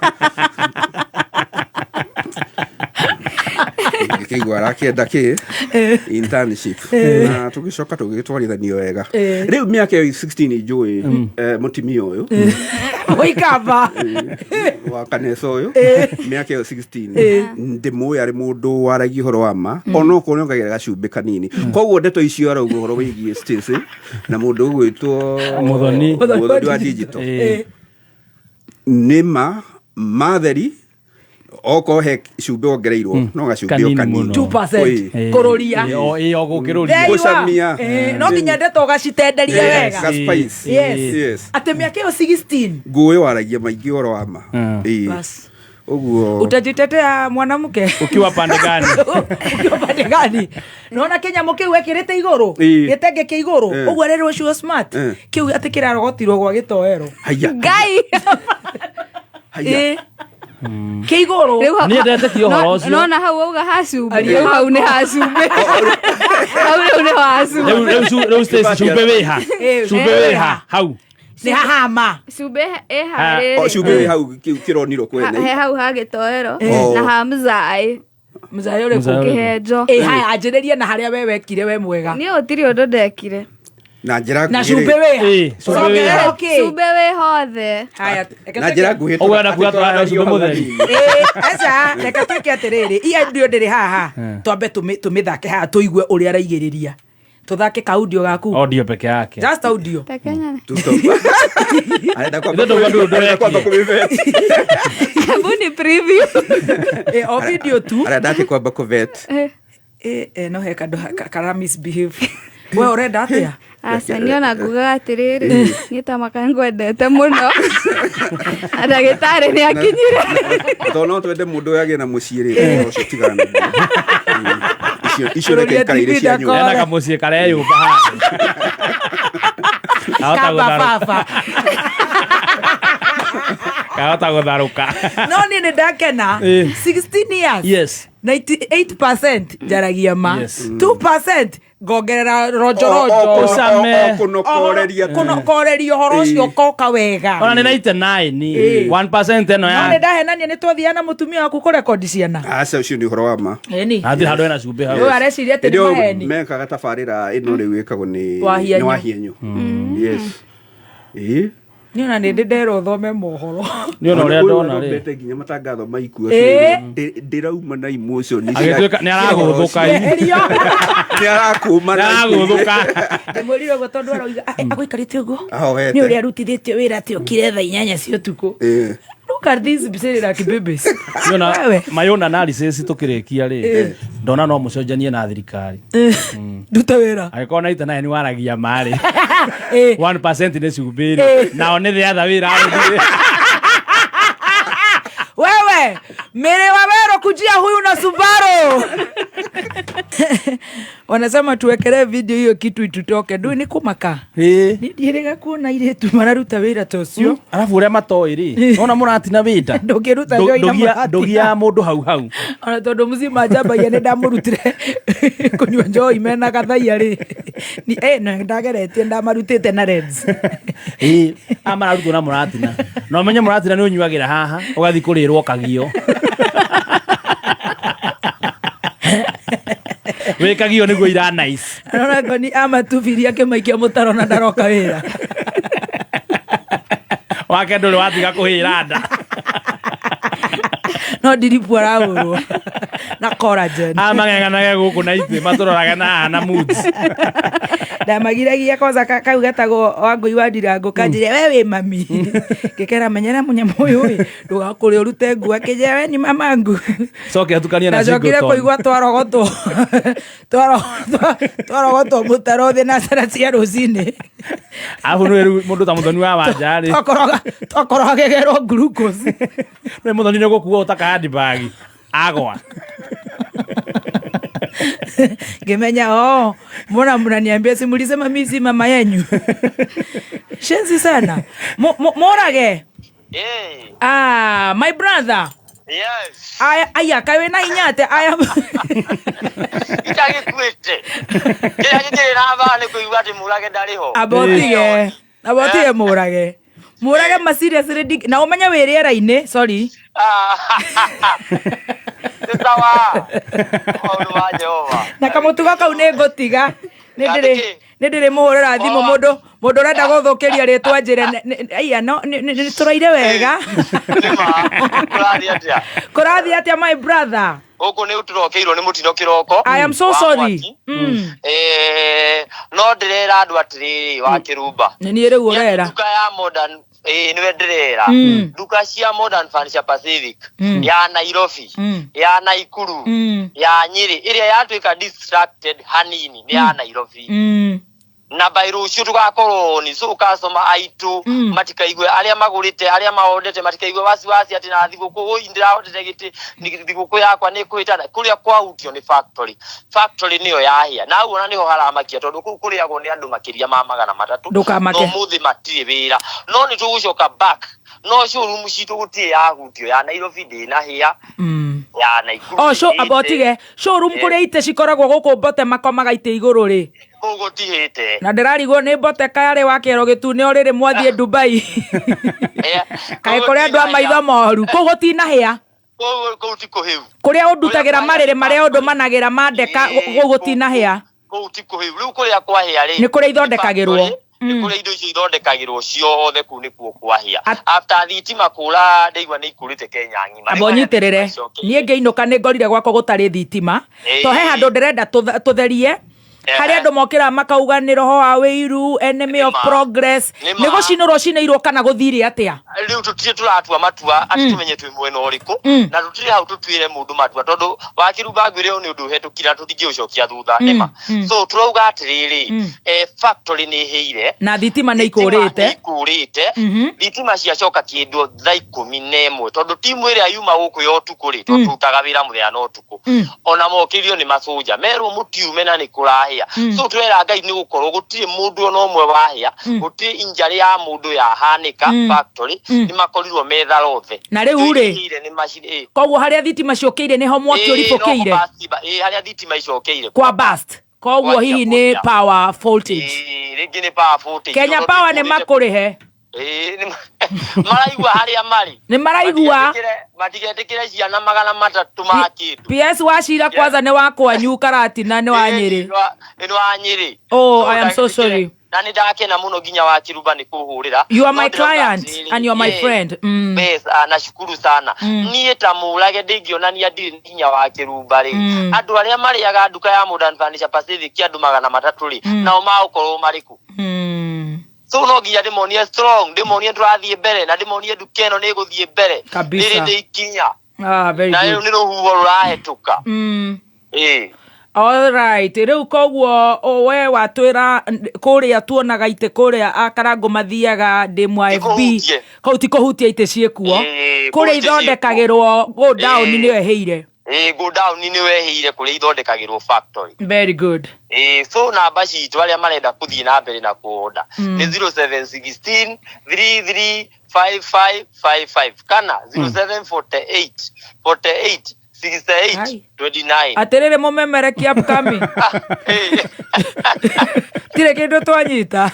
[SPEAKER 5] ngĩkĩigua arakĩenda kĩ internship, na tũgĩcoka tũgĩtwarithanio wega. Rĩu mĩaka ĩyo 16 njũĩ mũtimia ũyũ
[SPEAKER 1] Ũikamba.
[SPEAKER 5] Wa kanesa ũyũ mĩaka ĩyo 16 ndĩmũĩ arĩ mũndũ waragia ũhoro wa ma, onokorwo nĩ ongagĩrĩra gacumbĩ kanini. Koguo ndeto icio arauga ũhoro wĩgiĩ Stacy na mũndũ ũgwĩtwo
[SPEAKER 3] Muthoni.
[SPEAKER 5] Muthoni wa digital nĩ ma matheri, okorwo he cumbĩ wongereirwo no gacumbĩ o
[SPEAKER 3] Kanini
[SPEAKER 5] kanini.
[SPEAKER 3] mũno.
[SPEAKER 1] 2%.
[SPEAKER 5] Ĩĩ.
[SPEAKER 1] Kũrũria.
[SPEAKER 3] Ĩĩ, o gũkĩrũria.
[SPEAKER 1] There you are.
[SPEAKER 5] Gũcamia.
[SPEAKER 1] No nginya ndeto ũgacitenderia wega.
[SPEAKER 5] Ga spice.
[SPEAKER 1] Yes.
[SPEAKER 5] Yes.
[SPEAKER 1] Atĩ mĩaka ĩyo 16.
[SPEAKER 5] Ngũĩ waragia maingĩ ũhoro wa ma. Ĩĩ.
[SPEAKER 1] Bas.
[SPEAKER 5] Ũguo
[SPEAKER 1] Utajitetea mwanamke.
[SPEAKER 3] Ukiwa pande gani?
[SPEAKER 1] Ukiwa pande gani? Nona kĩnyamũ kĩu ekĩrĩte igũrũ, gĩtenge kĩa igũrũ ũguo arerwo she was smart, kĩu atĩ kĩrarogotirwo gwa gĩtoero.
[SPEAKER 5] Haya.
[SPEAKER 2] Ngai.
[SPEAKER 5] Haya.
[SPEAKER 1] Kä igå
[SPEAKER 2] Rĩu
[SPEAKER 1] rå
[SPEAKER 3] Niĩ ndetĩkia ũhoro ũcio.
[SPEAKER 2] Nona hau wauga ha cumbĩ
[SPEAKER 1] Aria.
[SPEAKER 2] rĩu hau nĩ ha cumbĩ hau rĩu nĩ ha cumbĩ
[SPEAKER 3] Rĩu rĩu rĩu Stacy cumbĩ wĩha. Cumbĩ wĩha hau.
[SPEAKER 1] Nä hahama.
[SPEAKER 2] Cumbĩ ĩ
[SPEAKER 3] Ha.
[SPEAKER 2] harĩrĩ
[SPEAKER 5] O cumbĩ wĩ hau kĩronirwo kwene.
[SPEAKER 2] He hau ha gĩtoero
[SPEAKER 5] Oh.
[SPEAKER 2] na ha mzaĩ.
[SPEAKER 1] Mzae å rä
[SPEAKER 3] Mzae
[SPEAKER 1] kå
[SPEAKER 3] ũrĩkũ?
[SPEAKER 2] Kĩhenjo.
[SPEAKER 1] Ä haya anjä rä rie na harä a we wekire we mwega.
[SPEAKER 2] Niĩ gũtirĩ ũndũ ndekire.
[SPEAKER 5] Na njĩra
[SPEAKER 1] Na
[SPEAKER 5] nguhĩ rĩ-
[SPEAKER 1] cumbĩ wĩha.
[SPEAKER 3] Ĩ, cumbĩ wĩha.
[SPEAKER 2] Cumbĩ wĩ hothe.
[SPEAKER 1] Haya, reke
[SPEAKER 5] Na
[SPEAKER 1] twĩke-
[SPEAKER 5] njĩra nguhĩ
[SPEAKER 3] Ũguo enda kuga tũraheo
[SPEAKER 5] tũraherio
[SPEAKER 3] cumbĩ
[SPEAKER 5] hau
[SPEAKER 3] mũtheri.
[SPEAKER 5] hanini.
[SPEAKER 1] Ĩ, aca reke twĩke atĩrĩrĩ iya ndio ndĩrĩ haha twambe tũmĩthake haha tũigue ũrĩa araigĩrĩria tũthake kaudio gaku.
[SPEAKER 3] Audio peke yake.
[SPEAKER 1] Just audio.
[SPEAKER 2] Tekenya.
[SPEAKER 5] Arenda kwamba
[SPEAKER 3] Ithe ndauga ndũrĩ ũndũ
[SPEAKER 5] arenda kwamba
[SPEAKER 3] wekire.
[SPEAKER 5] kũmĩvet.
[SPEAKER 2] Hebu ni preview.
[SPEAKER 1] Ĩ, o video tu.
[SPEAKER 5] Arenda atĩ kwamba kũvet.
[SPEAKER 1] Ĩ, ĩ, no he kandũ kara misbehave. We ũrenda atĩa?
[SPEAKER 2] Aca niĩ ona ngugaga atĩrĩrĩ niĩ ta maka ngwendete mũno na ndagĩtarĩ nĩ akinyire.
[SPEAKER 5] Tondũ no twende mũndũ ũyũ agĩe na mũciĩ rĩ, ũhoro ũcio tigana naguo. Icio reke
[SPEAKER 1] Ũroria
[SPEAKER 5] ikare irĩ
[SPEAKER 1] TV
[SPEAKER 5] cia nyũmba.
[SPEAKER 3] Ena kamũciĩ kareyũmba handũ. Kahota
[SPEAKER 1] Kaba
[SPEAKER 3] gũtharũka.
[SPEAKER 1] baba.
[SPEAKER 3] Kahota gũtharũka.
[SPEAKER 1] No niĩ nĩ ndakena. 16 years.
[SPEAKER 3] Yes.
[SPEAKER 1] 98% njaragia ma.
[SPEAKER 3] Yes.
[SPEAKER 1] 2% ngongerera ronjoronjo.
[SPEAKER 3] Ũcame.
[SPEAKER 5] Kũnokoreria.
[SPEAKER 1] Kũnokoreria ũhoro ũcio ũkoka wega.
[SPEAKER 3] Ona nĩ 99. 1% ĩno
[SPEAKER 1] No nĩ
[SPEAKER 3] ya.
[SPEAKER 1] ndahenania nĩ twathiaga na mũtumia waku kũrekondi ciana.
[SPEAKER 5] Aca ũcio nĩ ũhoro wa ma.
[SPEAKER 1] Ĩni.
[SPEAKER 3] Hatirĩ handũ hena cumbĩ hau.
[SPEAKER 1] Ũyũ areciria atĩ
[SPEAKER 5] Hĩndĩ
[SPEAKER 1] nĩ
[SPEAKER 5] ĩyo
[SPEAKER 1] maheni.
[SPEAKER 5] mekaga tabarĩra ĩno rĩu ĩkagwo nĩ
[SPEAKER 1] Wahianyũ.
[SPEAKER 5] nĩ Wahianyũ. Yes. Ĩ.
[SPEAKER 1] Niĩ ona nĩ ndĩ nderwo thome mohoro.
[SPEAKER 3] Nĩ ona ũrĩa
[SPEAKER 5] Ũyũ
[SPEAKER 3] ndona rĩ.
[SPEAKER 5] athomete nginya matangatho ma ikuũ
[SPEAKER 1] Ĩ.
[SPEAKER 5] ndĩrauma na emotion cia-
[SPEAKER 3] Agĩtuĩka nĩ aragũthũka.
[SPEAKER 1] Eherio.
[SPEAKER 5] Nĩ arakũma
[SPEAKER 3] Nĩ
[SPEAKER 5] na
[SPEAKER 3] aragũthũka.
[SPEAKER 1] Ndĩmwĩrire ũguo tondũ arauga agũikarĩte ũguo.
[SPEAKER 5] Ahoete.
[SPEAKER 1] Nĩ ũrĩa arutithĩtio wĩra atĩ okire thaa 8 cia ũtukũ.
[SPEAKER 5] Ĩ.
[SPEAKER 1] Look at these Cerelac babies.
[SPEAKER 3] Niona
[SPEAKER 1] Wewe.
[SPEAKER 3] my own analysis tukirikia ri ndona no mucenjanie na thirikari.
[SPEAKER 1] Ndute wĩra.
[SPEAKER 3] Angĩkorwo 99 waragia marĩ
[SPEAKER 1] Ĩ.
[SPEAKER 3] 1% nĩ cumbĩ rĩ nao nĩ the other way round rĩ.
[SPEAKER 1] Wewe, Mary Wawero kujia huyu na Subaru. Wanasema tuwekelee video hiyo kitu itutoke. Ndui ni kumaka.
[SPEAKER 3] Ĩ.
[SPEAKER 1] Nĩ ndiĩrĩga kuona airĩtu mararuta wĩra ta ũcio.
[SPEAKER 3] Arabu ũrĩa matoĩ rĩ nona mũratina wĩnda.
[SPEAKER 1] Ndũngĩruta njohi na mũratina.
[SPEAKER 3] Ndũgia mũndũ hau hau.
[SPEAKER 1] Ona tondũ mzima njambagia nĩ ndamũrutire kũnyua njohi mena gathaia rĩ. Na ndageretie ndamarutĩte na Reds.
[SPEAKER 3] Ĩ aya mararutwo na mũratina na ũmenye mũratina nĩ ũnyuagĩra haha ũgathiĩ kũrĩrwo kagio. Wĩkagio nĩguo ira nice.
[SPEAKER 1] Arona ngoni amatubirie akĩmaikia mũtaro na ndaroka wĩra.
[SPEAKER 3] Wake ndũrĩ watiga kũhĩra nda.
[SPEAKER 1] No ndiribu arahũrwo na collagen.
[SPEAKER 3] Aya mang'eng'anage gũkũ na ithuĩ matũrorage na haha na moods.
[SPEAKER 1] Ndamagiragia kwanza kau getagwo Wangũi wa Ndirango kanjĩre we wĩ mami. Ngĩkera menyera mũnyamũ ũyũ ĩ ndũgakũre ũrute nguo akĩnjĩra we ni mamangu.
[SPEAKER 3] Coke atukanie na
[SPEAKER 1] Ndacokire
[SPEAKER 3] singleton.
[SPEAKER 1] kũigua twarogotwo twarogotwo mũtaro thĩ na cara cia rũcinĩ.
[SPEAKER 3] Arabu nĩ rĩu mũndũ ta mũthoni wa wanja rĩ
[SPEAKER 1] Twakorwo agĩgerwo glucose.
[SPEAKER 3] nĩ mũthoni nĩ gũkua ũtaka handbag agwa.
[SPEAKER 1] Ngĩmenya oh, mbona mnaniambia si mlisema mimi si mama yenyu. Shenzi sana. Morage.
[SPEAKER 6] Hey,
[SPEAKER 1] Ah, my brother.
[SPEAKER 6] yes.
[SPEAKER 1] Aya aya kaĩ wĩna hinya atĩa? Aya.
[SPEAKER 6] Itagĩkuĩte. Kĩrĩa gĩkĩrĩ na nĩ kũigua atĩ Mũrage ndarĩ ho.
[SPEAKER 1] Amba ũtige. Amba ũtige Mũrage. Mũrage ma seriously na ũmenye wĩ rĩera-inĩ, sorry.
[SPEAKER 6] Nĩ sawa. Maũndũ ma Jehova.
[SPEAKER 1] Na kamũtugo kau nĩ ngũtiga. Nĩ ndĩrĩ
[SPEAKER 6] Nĩkĩ?
[SPEAKER 1] nĩ ndĩrĩ mũhũrĩra thimũ mũndũ mũndũ ũrenda gũthũkĩria rĩtwa njĩre aya no nĩ tũraire wega.
[SPEAKER 6] Nĩ ma. Kũrathiĩ atĩa?
[SPEAKER 1] Kũrathiĩ atĩa my brother?
[SPEAKER 6] Gũkũ nĩ tũrokĩirwo nĩ mũtino kĩroko.
[SPEAKER 1] I am so
[SPEAKER 6] Wa
[SPEAKER 1] sorry.
[SPEAKER 6] mwaki. No ndĩrera andũ atĩrĩrĩ wa kĩrumba.
[SPEAKER 1] Nĩ niĩ rĩu ũrera.
[SPEAKER 6] Nduka ya Modern ĩĩ nĩwe ndĩrera. Nduka cia Modern Furniture Pacific ya Nairobi ya Naikuru ya Nyĩrĩ ĩrĩa yatuĩka distracted hanini nĩ ya Nairobi. Na by rũciũ tũgakorwo ni so customer aitũ matikaigue, arĩa magũrĩte, arĩa maondete matikaigue wasiwasi atĩ na thigũkũ, ũi, ndĩrahotete gĩtĩ, thigũkũ yakwa nĩ kũhĩtana. Kũrĩa kwahutio nĩ factory, factory nĩyo yahĩa, na hau ona nĩho haramakia, tondũ kũu kũrĩagwo nĩ andũ makĩria ma 300.
[SPEAKER 1] Ndũkamake.
[SPEAKER 6] No mũthĩ matirĩ wĩra, no nĩ tũgũcoka back, no showroom citũ gũtirĩ yahutio. Ya Nairobi ndĩnahĩa, ya Naikuru
[SPEAKER 1] O show
[SPEAKER 6] ndĩhĩte.
[SPEAKER 1] amba ũtige showroom kũrĩa itĩ cikoragwo gũkũ Mbote, makomaga itĩ igũrũ rĩ?
[SPEAKER 6] Kũu gũtihĩte.
[SPEAKER 1] Na ndĩrarigwo nĩ Mbote kayarĩ wa kĩero gĩtune o rĩrĩ mwathiĩ Dubai. Kaĩ
[SPEAKER 6] Kũu
[SPEAKER 1] kũrĩ andũ a
[SPEAKER 6] gũtinahĩa.
[SPEAKER 1] maitho moru kũu gũtinahĩa?
[SPEAKER 6] Kũu ti kũhĩu.
[SPEAKER 1] Kũrĩa ũndutagĩra
[SPEAKER 6] Kũrĩa
[SPEAKER 1] marĩrĩ
[SPEAKER 6] kwahĩa
[SPEAKER 1] marĩa ũndũmanagĩra mandeka, kũu gũtinahĩa?
[SPEAKER 6] Kũu ti kũhĩu. Rĩu kũrĩa kwahĩa rĩ,
[SPEAKER 1] Nĩ kũrĩa ithondekagĩrwo.
[SPEAKER 6] Nĩ nĩ kũrĩa indo icio ithondekagĩrwo ciothe, kũu nĩkuo kwahĩa. After thitima kũra, ndaigua nĩ ikũrĩte Kenya ng'ima.
[SPEAKER 1] Amba ũnyitĩrĩre, niĩ ngĩinũka nĩ ngorire gwakwa gũtarĩ thitima. To he handũ ndĩrenda tũtherie harĩa andũ mokĩra makauga nĩ roho wa wĩiru, enemy of
[SPEAKER 6] Nĩma.
[SPEAKER 1] progress.
[SPEAKER 6] Nĩma.
[SPEAKER 1] Nĩ gũcinũrwo cinĩirwo kana gũthire atĩa?
[SPEAKER 6] Rĩu tũtirĩ tũratua matua atĩ tũmenye twĩ mwena ũrĩkũ, na tũtirĩ hau tũtuĩre mũndũ matua, tondũ wakĩrumba ngwĩre ũyũ nĩ ũndũ ũhetũkire na tũtingĩũcokia thutha, nĩma. So tũrauga atĩrĩrĩ, factory nĩ ĩhĩire
[SPEAKER 1] Na thitima nĩ
[SPEAKER 6] Thitima
[SPEAKER 1] ikũrĩte.
[SPEAKER 6] nĩ ikũrĩte. Thitima ciacoka kĩndũ thaa 11, tondũ timu ĩrĩa yuma gũkũ ya ũtukũ rĩ, tondũ tũrutaga wĩra mũthenya na ũtukũ, ona mokĩrio nĩ macoja merwo mũtiume na nĩ kũrahĩa. So tũrera Ngai nĩ gũkorwo gũtirĩ mũndũ ona ũmwe wahĩa, gũtirĩ injury ya mũndũ yahanĩka factory, nĩ makorirwo methara othe.
[SPEAKER 1] Na rĩu rĩ,
[SPEAKER 6] Tũingĩhĩire nĩ macini.
[SPEAKER 1] Koguo harĩa thitima ciũkĩire nĩho mwaki ũribũkĩire?
[SPEAKER 6] No kũbasti- harĩa thitima icokeire.
[SPEAKER 1] Kwa bust, koguo
[SPEAKER 6] Kwa
[SPEAKER 1] hihi nĩ
[SPEAKER 6] kũhĩa.
[SPEAKER 1] power voltage.
[SPEAKER 6] Rĩngĩ nĩ power voltage.
[SPEAKER 1] Kenya
[SPEAKER 6] Tondũ
[SPEAKER 1] Power nĩ
[SPEAKER 6] tũkũrĩte-
[SPEAKER 1] makũrĩhe.
[SPEAKER 6] Maraigua harĩa marĩ.
[SPEAKER 1] Nĩ maraigua.
[SPEAKER 6] Matigetĩkĩre ciana 300 ma kĩndũ.
[SPEAKER 1] PS Wachira, kwanza nĩ wa kwanyu Karatina, nĩ wa Nyĩrĩ.
[SPEAKER 6] Nĩ wa Nyĩrĩ.
[SPEAKER 1] Oh, I am so sorry.
[SPEAKER 6] Na nĩ ndakena mũno nginya wa Kiruba nĩ kũhũrĩra.
[SPEAKER 1] You are
[SPEAKER 6] No
[SPEAKER 1] my
[SPEAKER 6] ndĩrauga
[SPEAKER 1] client
[SPEAKER 6] atĩrĩrĩ,
[SPEAKER 1] and you are my friend.
[SPEAKER 6] Yes, nashukuru sana. Niĩ ta mũrage ndingĩonania ndirĩ na hinya wa Kĩrumba rĩ, andũ arĩa marĩaga nduka ya Modern Furniture Pacific, andũ 300 rĩ, nao magũkorwo marĩ kũ? So no nginya ndĩmonie strong, ndĩmonie tũrathiĩ mbere, na ndĩmonie nduka ĩno nĩ ĩgũthiĩ mbere.
[SPEAKER 1] Kabisa.
[SPEAKER 6] Rĩrĩ nĩ ikinya.
[SPEAKER 1] Ah, very
[SPEAKER 6] Na rĩu
[SPEAKER 1] good.
[SPEAKER 6] nĩ rũhuho rũrahĩtũka.
[SPEAKER 1] All right, rĩu koguo we watwĩra kũrĩa tuonaga itĩ kũrĩa akarango mathiaga ndĩmu a
[SPEAKER 6] Ti
[SPEAKER 1] FB
[SPEAKER 6] kũhutie.
[SPEAKER 1] kũu ti kũhutia, itĩ ciĩkuo.
[SPEAKER 6] Ĩĩ,
[SPEAKER 1] Kũrĩa
[SPEAKER 6] kũu itĩ
[SPEAKER 1] ithondekagĩrwo go down nĩyo ĩhĩire.
[SPEAKER 6] Ĩĩ, go down nĩ wehĩire kũrĩa ithondekagĩrwo factory.
[SPEAKER 1] Very good.
[SPEAKER 6] Ĩĩ, so namba citũ arĩa marenda kũthiĩ na mbere na kũonda nĩ 0716 335555 kana 0748 48 68
[SPEAKER 1] Ai.
[SPEAKER 6] 29.
[SPEAKER 1] Atĩrĩrĩ, mũmemerekia upcoming, tirĩ kĩndũ twanyita.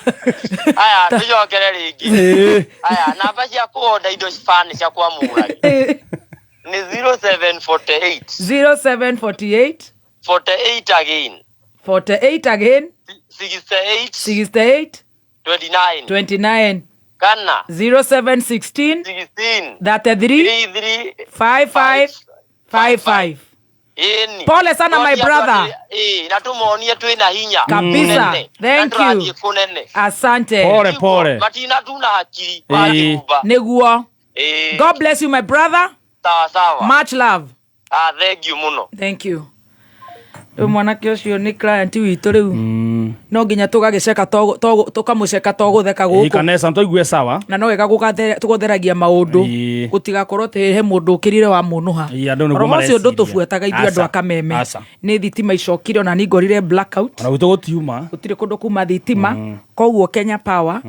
[SPEAKER 6] Aya, tũcokere rĩngĩ. Aya, namba cia kũonda indo furniture kwa Mũrage nĩ 0748
[SPEAKER 1] 0748
[SPEAKER 6] 48 again
[SPEAKER 1] 48 again
[SPEAKER 6] 68
[SPEAKER 1] 68
[SPEAKER 6] 29
[SPEAKER 1] 29
[SPEAKER 6] kana
[SPEAKER 1] 0716
[SPEAKER 6] 16
[SPEAKER 1] 33
[SPEAKER 6] 33
[SPEAKER 1] 55 55.
[SPEAKER 6] Ĩni.
[SPEAKER 1] Pole sana, my
[SPEAKER 6] Tuonie andũ
[SPEAKER 1] brother.
[SPEAKER 6] Ĩĩ, na tũmonie twĩna hinya
[SPEAKER 1] Kabisa.
[SPEAKER 6] mũnene,
[SPEAKER 1] Thank
[SPEAKER 6] na tũrathiĩ
[SPEAKER 1] you.
[SPEAKER 6] kũnene.
[SPEAKER 1] Asante.
[SPEAKER 3] Pole pole.
[SPEAKER 6] Matinatuna hakiri
[SPEAKER 3] Ĩĩ.
[SPEAKER 6] wakĩrumba.
[SPEAKER 1] Nĩguo.
[SPEAKER 6] Ĩĩ.
[SPEAKER 1] God bless you, my brother.
[SPEAKER 6] Sawa sawa.
[SPEAKER 1] Much love.
[SPEAKER 6] Ah, thank you mũno.
[SPEAKER 1] Thank you. Rĩu mwanake ũcio nĩ client witũ, rĩu no nginya tũgagĩceka, tũkamũceka to gũtheka gũkũ.
[SPEAKER 3] Kanesa ntoigue sawa.
[SPEAKER 1] Na no wega tũgũtheragia maũndũ, gũtigakorwo atĩ he mũndũ ũkĩrire wa mũnũha.
[SPEAKER 3] Ĩĩ, andũ nĩguo
[SPEAKER 1] Roho ũcio
[SPEAKER 3] mareciria.
[SPEAKER 1] ndũtũbuataga ithuĩ andũ
[SPEAKER 3] Aca,
[SPEAKER 1] a Kameme.
[SPEAKER 3] aca.
[SPEAKER 1] Nĩ thitima icokire, ona ni ngorire blackout.
[SPEAKER 3] Ona gwitũ gũtiuma.
[SPEAKER 1] Gũtirĩ kũndũ kuma thitima. Koguo Kenya Power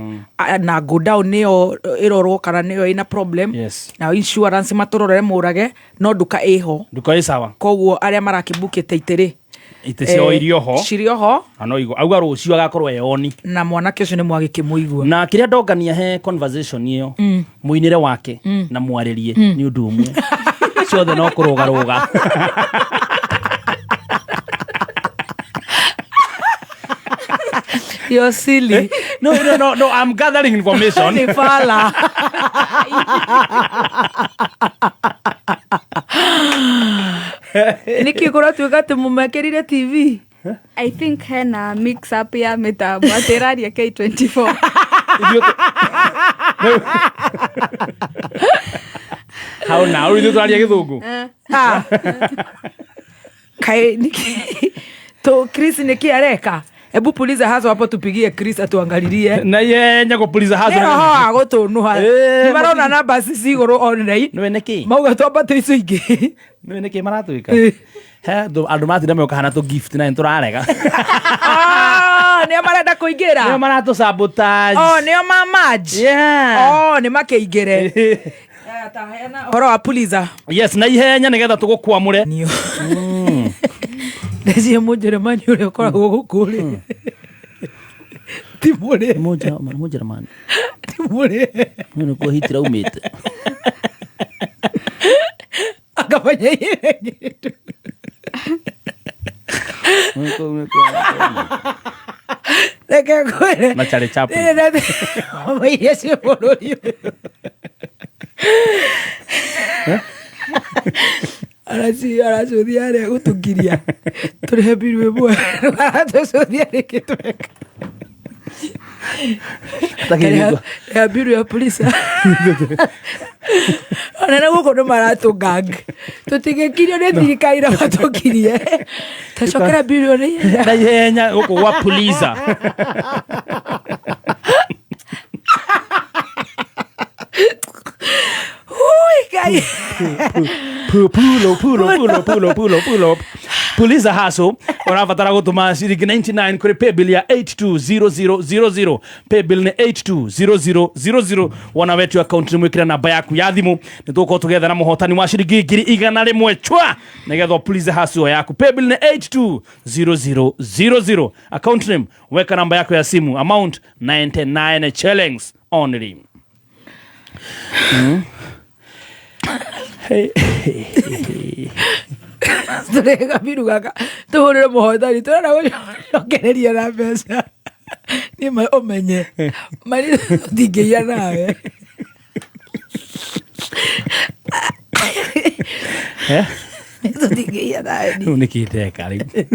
[SPEAKER 1] na go down nĩyo ĩrorwo kana nĩyo ĩna problem. Na insurance matũrorere mũrage, no nduka ĩho.
[SPEAKER 3] Nduka ĩ sawa.
[SPEAKER 1] Koguo arĩa marakĩmbukĩte itĩ rĩ,
[SPEAKER 3] Itĩ ciao irio ho.
[SPEAKER 1] Cirĩ oho.
[SPEAKER 3] Na no igo auga rũciũ agakorwo eoni.
[SPEAKER 1] Na mwanake ũcio nĩ mwagĩkĩmũigua.
[SPEAKER 3] Na kĩrĩa ndongania he conversation ĩyo, mũinĩre wake na mwarĩrie nĩ ũndũ ũmwe, ciothe no kũrũgarũga.
[SPEAKER 1] You're silly.
[SPEAKER 3] No, no, no, no, I'm gathering information.
[SPEAKER 1] Nĩ bala nĩkĩ kũratuĩka atĩ mũmekĩrire TV?
[SPEAKER 2] I think hena mix up ya mĩtambo atĩ ĩraria K24.
[SPEAKER 3] How now, ithuĩ tũraria gĩthũngũ.
[SPEAKER 1] Ah. Kaĩ nĩkĩ to Chris nĩkĩ areka? Hebu puliza hazo hapo tupigie Chris atuangalirie.
[SPEAKER 3] Na ihenya gũpuliza hazo.
[SPEAKER 1] Nĩ roho wa gũtũnũha.
[SPEAKER 3] Eh,
[SPEAKER 1] Nĩ marona namba cici igũrũ online.
[SPEAKER 3] Nĩwe nĩkĩ?
[SPEAKER 1] Mauga twambate icio ingĩ.
[SPEAKER 3] Nĩwe nĩkĩ maratwĩka? He andũ maratinda megũka hana tũ gift na nĩtũrarega.
[SPEAKER 1] Ah, nĩo marenda kũingĩra.
[SPEAKER 3] Nĩo maratũ sabotage.
[SPEAKER 1] Oh, nĩo mamaj.
[SPEAKER 3] Yeah.
[SPEAKER 1] Oh, nĩ makĩingĩre. Ũhoro wa puliza.
[SPEAKER 3] Yes, na ihenya nĩgetha tũgũkwamũre.
[SPEAKER 1] Niyo. Ndeciria Mũnjerumani ũrĩa ũkoragwo gũkũ rĩ. Ti mũrĩ.
[SPEAKER 3] Mũnjerumani.
[SPEAKER 1] Ti mũrĩ.
[SPEAKER 3] Nĩkuo Hitler aumĩte.
[SPEAKER 1] Akamenya ihenya. Reke ngwĩre.
[SPEAKER 3] Na Charlie Chaplin.
[SPEAKER 1] Mama iria cia bũrũri ũyũ. Aracũthia arĩa gũtũkiria tũrĩhe mbiru ĩmwe aratũcũthia nĩkĩ tweka. Rĩha mbiru ya pulisa onene gũkũ nĩ maratũgang tũtingĩkirio nĩ thirikari na matũkirie tacokera mbiru ĩyo
[SPEAKER 3] Na ihenya gũkũ gwa puliza.
[SPEAKER 1] Ui, Ngai.
[SPEAKER 3] Pulo, pulo, pulo, pulo, pulo, pulo. Puliza haso ũrabatara gũtũma ciringi 99 kũrĩ paybill ya 820000. Paybill nĩ 820000. Wona wetu account nĩ mwĩkĩre namba yaku ya thimũ, nĩ tũgũkorwo tũgĩetha na mũhotani wa ciringi 100,000 chwa nĩgetha ũpulize haso yaku. Paybill nĩ 820000. Account name weka namba yako ya simu, amount 99 shillings only. Hey.
[SPEAKER 1] Tũrĩhe kabiru gaka tũhũrĩre mũhotani tũrenda gũcokereria na mbeca niĩ ũmenye mari tũtingĩiya nawe.
[SPEAKER 3] Eh?
[SPEAKER 1] Tũtingĩiya nawe niĩ.
[SPEAKER 3] Rĩu nĩkĩ ndeka rĩu?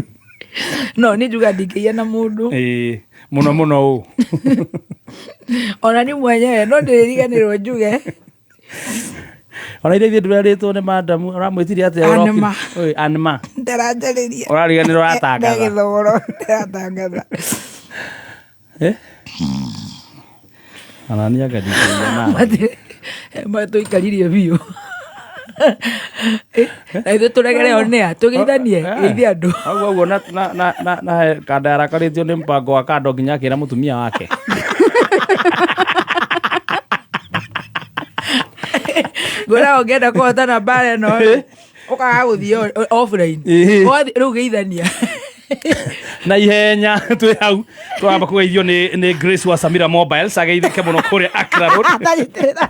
[SPEAKER 1] No nĩ njuga ndingĩiya na mũndũ.
[SPEAKER 3] Ĩĩ, mũno mũno ũ.
[SPEAKER 1] Ona ni mwenyewe no ndĩrĩriganĩrwo njuge.
[SPEAKER 3] Ona ithe ithuĩ ndũrerĩtwo nĩ madamu ũramwĩtirie atĩa?
[SPEAKER 1] Anma.
[SPEAKER 3] Oi, Anma.
[SPEAKER 1] Ndĩranjarĩria.
[SPEAKER 3] Ũrariganĩrwo ũratangatha.
[SPEAKER 1] Ndagĩthogoro ndĩratangatha.
[SPEAKER 3] Eh? Ona niĩ anga ndingĩiya nawe.
[SPEAKER 1] Matũikaririe biũ. Na ithuĩ tũregere onea tũgeithanie geithie andũ.
[SPEAKER 3] Hau ũguo na he kanda yarakarĩtio nĩ mũbango wa kando nginya akĩra mũtumia wake.
[SPEAKER 1] Ngwĩra ũngĩenda kũhotana mbara ĩno rĩ, ũkaga gũthiĩ offline.
[SPEAKER 3] Ĩĩ.
[SPEAKER 1] Ũgathiĩ rĩu geithania.
[SPEAKER 3] Na ihenya twĩ hau twamba kũgeithio nĩ Grace wa Samira Mobiles ageithĩke mũno kũrĩa Accra Road.
[SPEAKER 1] Ndanyitĩrĩra.